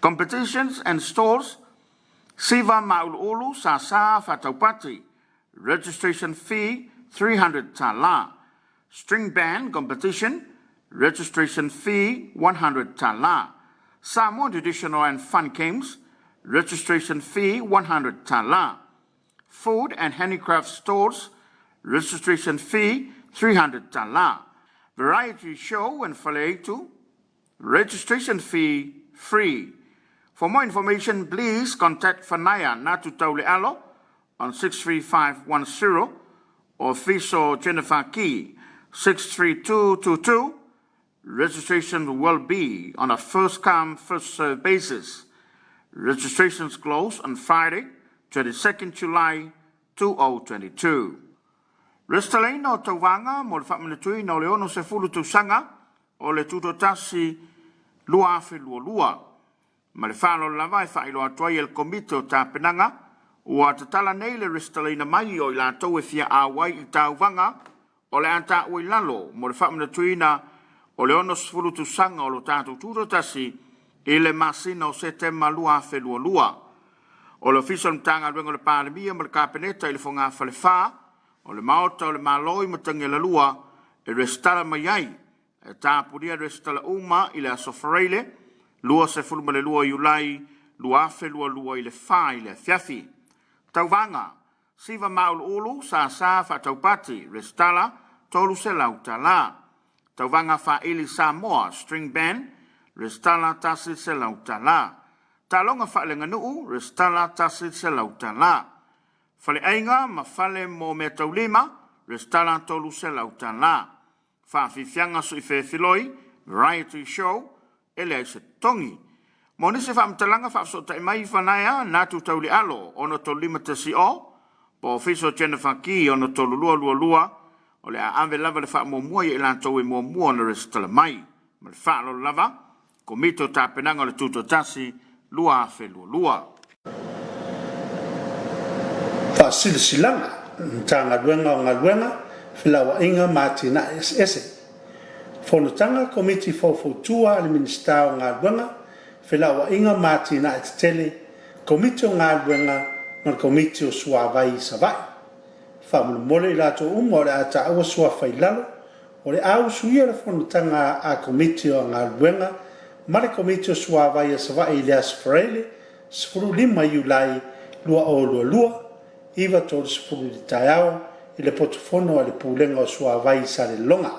Competitions and stalls Siva Ma'ulu'ulu Sasa Fataupati Registration fee 300 tala. String band competition registration fee 100 tala. Samoan traditional and fun games. Registration fee 100 tala. Food and handicraft stalls, registration fee 300 tala. Variety show and faleaitu, registration fee free. For more information, please contact Fanaya Natu Taulealo on 63510 or Fiso Jennifer Key 63222. Registration will be on a first come, first served basis. Registrations close on Friday, 22nd July 2022. Resitalaina o tauvaga mo le faamanatuina o le 60 tausaga o le Tutoatasi 2022. Ma le faaaloalo lava e faailoa atu ai e le Komiti o Tapenaga ua tatala nei le resitalaina mai o i latou e fia auai i tauvaga o le a taua i lalo mo le faamanatuina o le 60 tausaga o lo tatou Tutoatasi i le masina o Setema 2022. O le Ofisa o le Matagaluega o le Palemia ma le Kapeneta i le Fogafale 4 o le Maota o le Malo i Matagialalua e resitala mai ai. E tapunia resitala uma i le aso Faraile 22 Iulai 2022 i le 4 i le afiafi. Tauvaga: Siva Mauuluulu Sasa Faataupati, resitala $300. Tauvaga Faaili Samoa String Band, resitala $100. Taaloga Faaleaganuu, resitala $100. Faleaiga ma Fale mo Meataulima, resitala $300. Faafiafiaga Suifefiloi, Variety Show, e leai se totogi. Mo nisi faamatalaga faafesootai mai Fanaea Natu Taulialo 63510 po o Fiso Jennifer Ki 63222. O le a ave lava le faamuamua ia i latou e muamua ona resitala mai. Ma le faaaloalo lava, Komiti o Tapenaga o le Tutoatasi 2022. Faasilasilaga, Matagaluega o Galuega, Felauaiga ma Atinae Eseese. Fonotaga Komiti Faufautua a le Minisita o Galuega, Felauaiga ma Atinae Tetele, Komiti o Galuega ma le Komiti o Suavai i Savaii. Faamolemole i latou uma o le a taua suafa i lalo, o le a usuia le fonotaga a Komiti o Galuega ma le Komiti o Suavai a Savaii i le Aso Faraile 15 Iulai 2022, 9:30 i le taeao i le potufono a le Pulega o Suavai i Saleloga.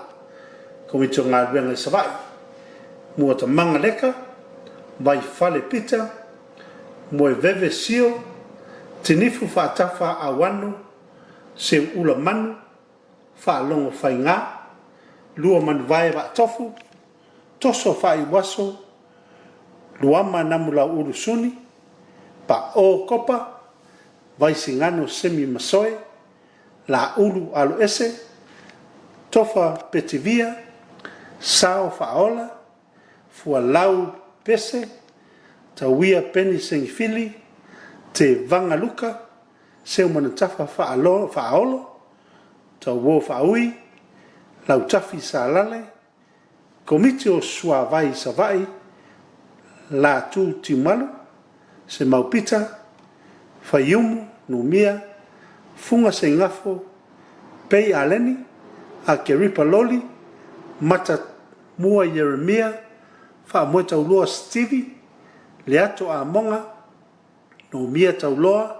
Komiti o Galuega i Savaii, Muatamaga Leka, Vaifale Peter, Moeveve Sio, Tinifu Faatafa Auano, Seuula Manu, Faalogo Faiga, Luamanuvae Vaatofu, Toso Faaiuaso, Luama Namulauulu Suni, Paʻō Kopa, Vaisigano Semi Masoe, Lāulu Aloese, Tofa Petivia, Sao Faaola, Fualau Pese, Tauia Peni Sengifili, Te Vaga Luka, Seumanutafa Faaolo, Tauō Faaui, Lautafi Salale, Komiti o Suavai Savaii, Latu Tiumalu, Semau Pita, Faiumu Numia, Fuga Seigafo, Pei Aleni, Akeripa Loli, Matamua Ieremia, Faamoetauloa Stevie, Leato Amoga, Numia Tauloa,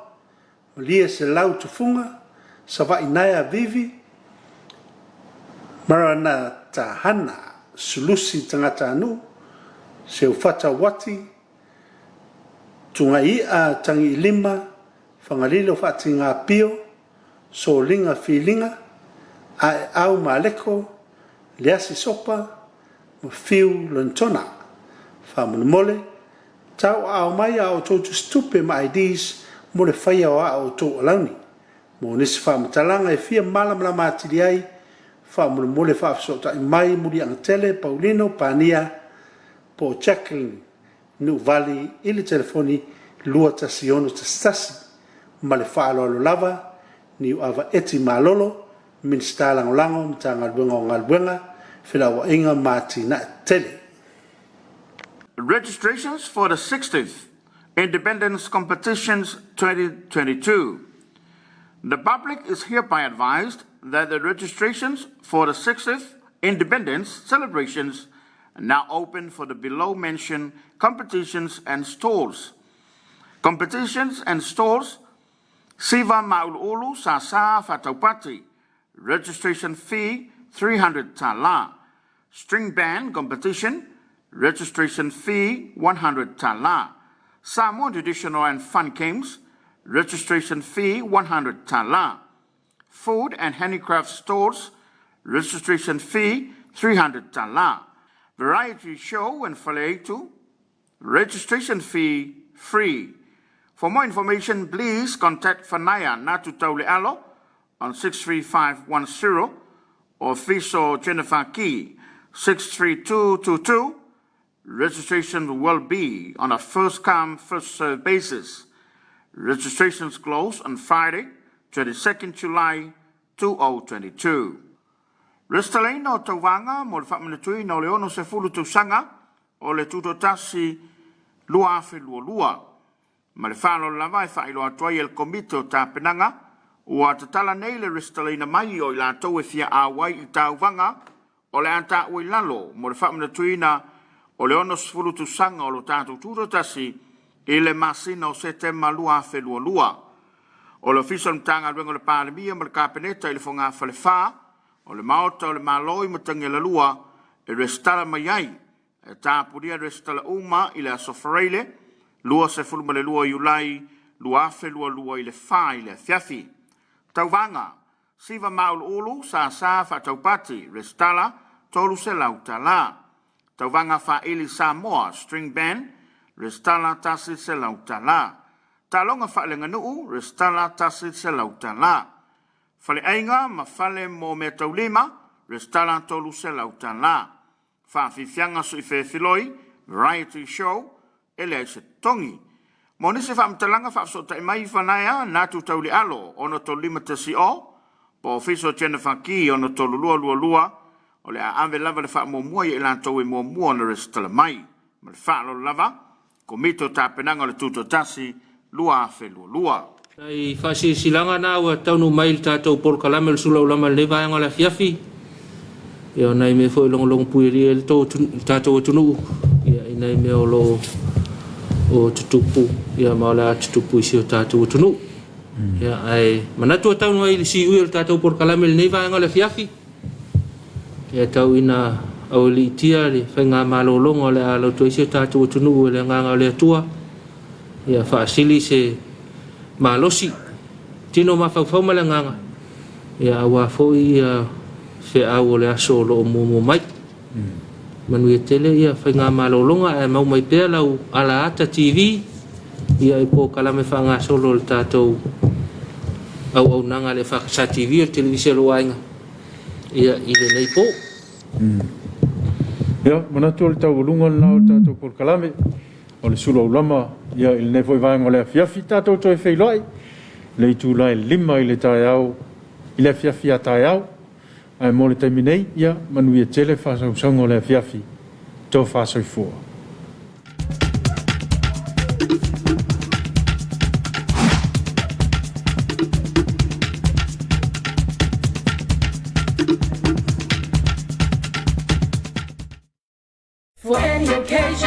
Malie Selau Tufuga, Savaʻi Naea Vivi, Maranatahana Sulusi Tagatanuu, Seufata Wati, Tugaiʻa Tagiilima, Fagalilo Faatigā Pio, Soliga Filiga, Aeau Maleko, Leasi Sopa ma Fiu Lontona. Faamolemole, tauaao mai a outou tusitupe ma IDs mo le faia o a outou alauni. Mo nisi faamatalaga e fia malamalama atili ai, faamolemole faafesootai mai Muliagatele Paulino Pania po o Jacqueline Nuuvali i le telefoni 21611. Ma le faaaloalo lava, Niuava Eti Malolo, Minisita Lagolago, Matagaluega o Galuega, Felauaiga ma Atinae Tetele. Registrations for the 60th Independence Competitions 2022. The public is hereby advised that the registrations for the 60th Independence celebrations are now open for the below mentioned competitions and stalls. Competitions and Stalls, Siva Ma'ulu'ulu Sasā Fa'ataupati, registration fee 300 tala. String Band Competition, registration fee 100 tala. Samoan Traditional and Fun Games, registration fee 100 tala. Food and Handicraft Stores, registration fee 300 tala. Variety Show and Faleaitu, registration fee free. For more information, please contact Fanaya Natu Taule'alo on 63510 or Fiso Jennifer Key 63222. Registration will be on a first come, first served basis. Registrations close on Friday, 22nd July 2022. Resitalaina o tauvaga mo le faamanatuina o le 60 tausaga o le Tutoatasi 2022. Ma le faaaloalo lava e faailoa atu ai e le Komiti o Tapenaga ua tatala nei le resitalaina mai o i latou e fia auai i tauvaga o le a taua i lalo mo le faamanatuina o le 60 tausaga o lo tatou Tutoatasi i le masina o Setema 2022. O le Ofisa o le Matagaluega o le Palemia ma le Kapeneta i le Fogafale 4 o le Maota o le Malo i Matagialalua e resitala mai ai. E tapunia le resitala uma i le aso Faraile 22 Iulai 2022 i le 4 i le afiafi. Tauvaga Siva Ma'ulu'ulu Sasā Fa'ataupati, resitala $300. Tauvaga Fa'aili Samoa String Band, resitala $100. Taaloga Fa'aleaganuu, resitala $100. Faleaiga ma Fale mo Meataulima, resitala $300. Faafiafiaga Suifefiloi, Variety Show, e leai se totogi. Mo nisi faamatalaga faafesootai mai Fanaea Natu Taulialo 63510 po o Ofisa o Jennifer Ki 63222. O le a ave lava le faamuamua ia i latou e muamua ona resitala mai. Ma le faaaloalo lava, Komiti o Tapenaga o le Tutoatasi 2022. Nai faasilasilaga na ua taunuu mai i le tatou polokalame o le sulaulama i lenei vaega o le afiafi. Ia o nai mea foi e logologo puialii ai le tatou atunuu ia i nai mea o lo o tutupu ia ma o le a tutupu i si o tatou atunuu. Ia ae manatu ua taunuu ai i le siui o le tatou polokalame i lenei vaega o le afiafi. Ia tau ina aualiitia le faigamalologa o le a lautu ai si o tatou atunuu e le agaga o le Atua. Ia faasili se malosi, tino mafaufau ma le agaga, ia aua foi ia feau o le aso o lo o muamua mai. Manuia tele ia faigamalologa ae mau mai pea lau Alaata TV ia i polokalame faagasolo a le tatou auaunaga a le EFKS TV o le televise a lou aiga ia i lenei po. Ia, manatu o le taualuga lena o le tatou polokalame o le sulaulama ia i lenei foi vaega o le afiafi. Tatou toe feiloai le itula e 5 i le taeao i le afiafi a taeao. Ae mo le taimi nei, ia manuia tele faasausauga o le afiafi. Tofa soifua. For any occasion.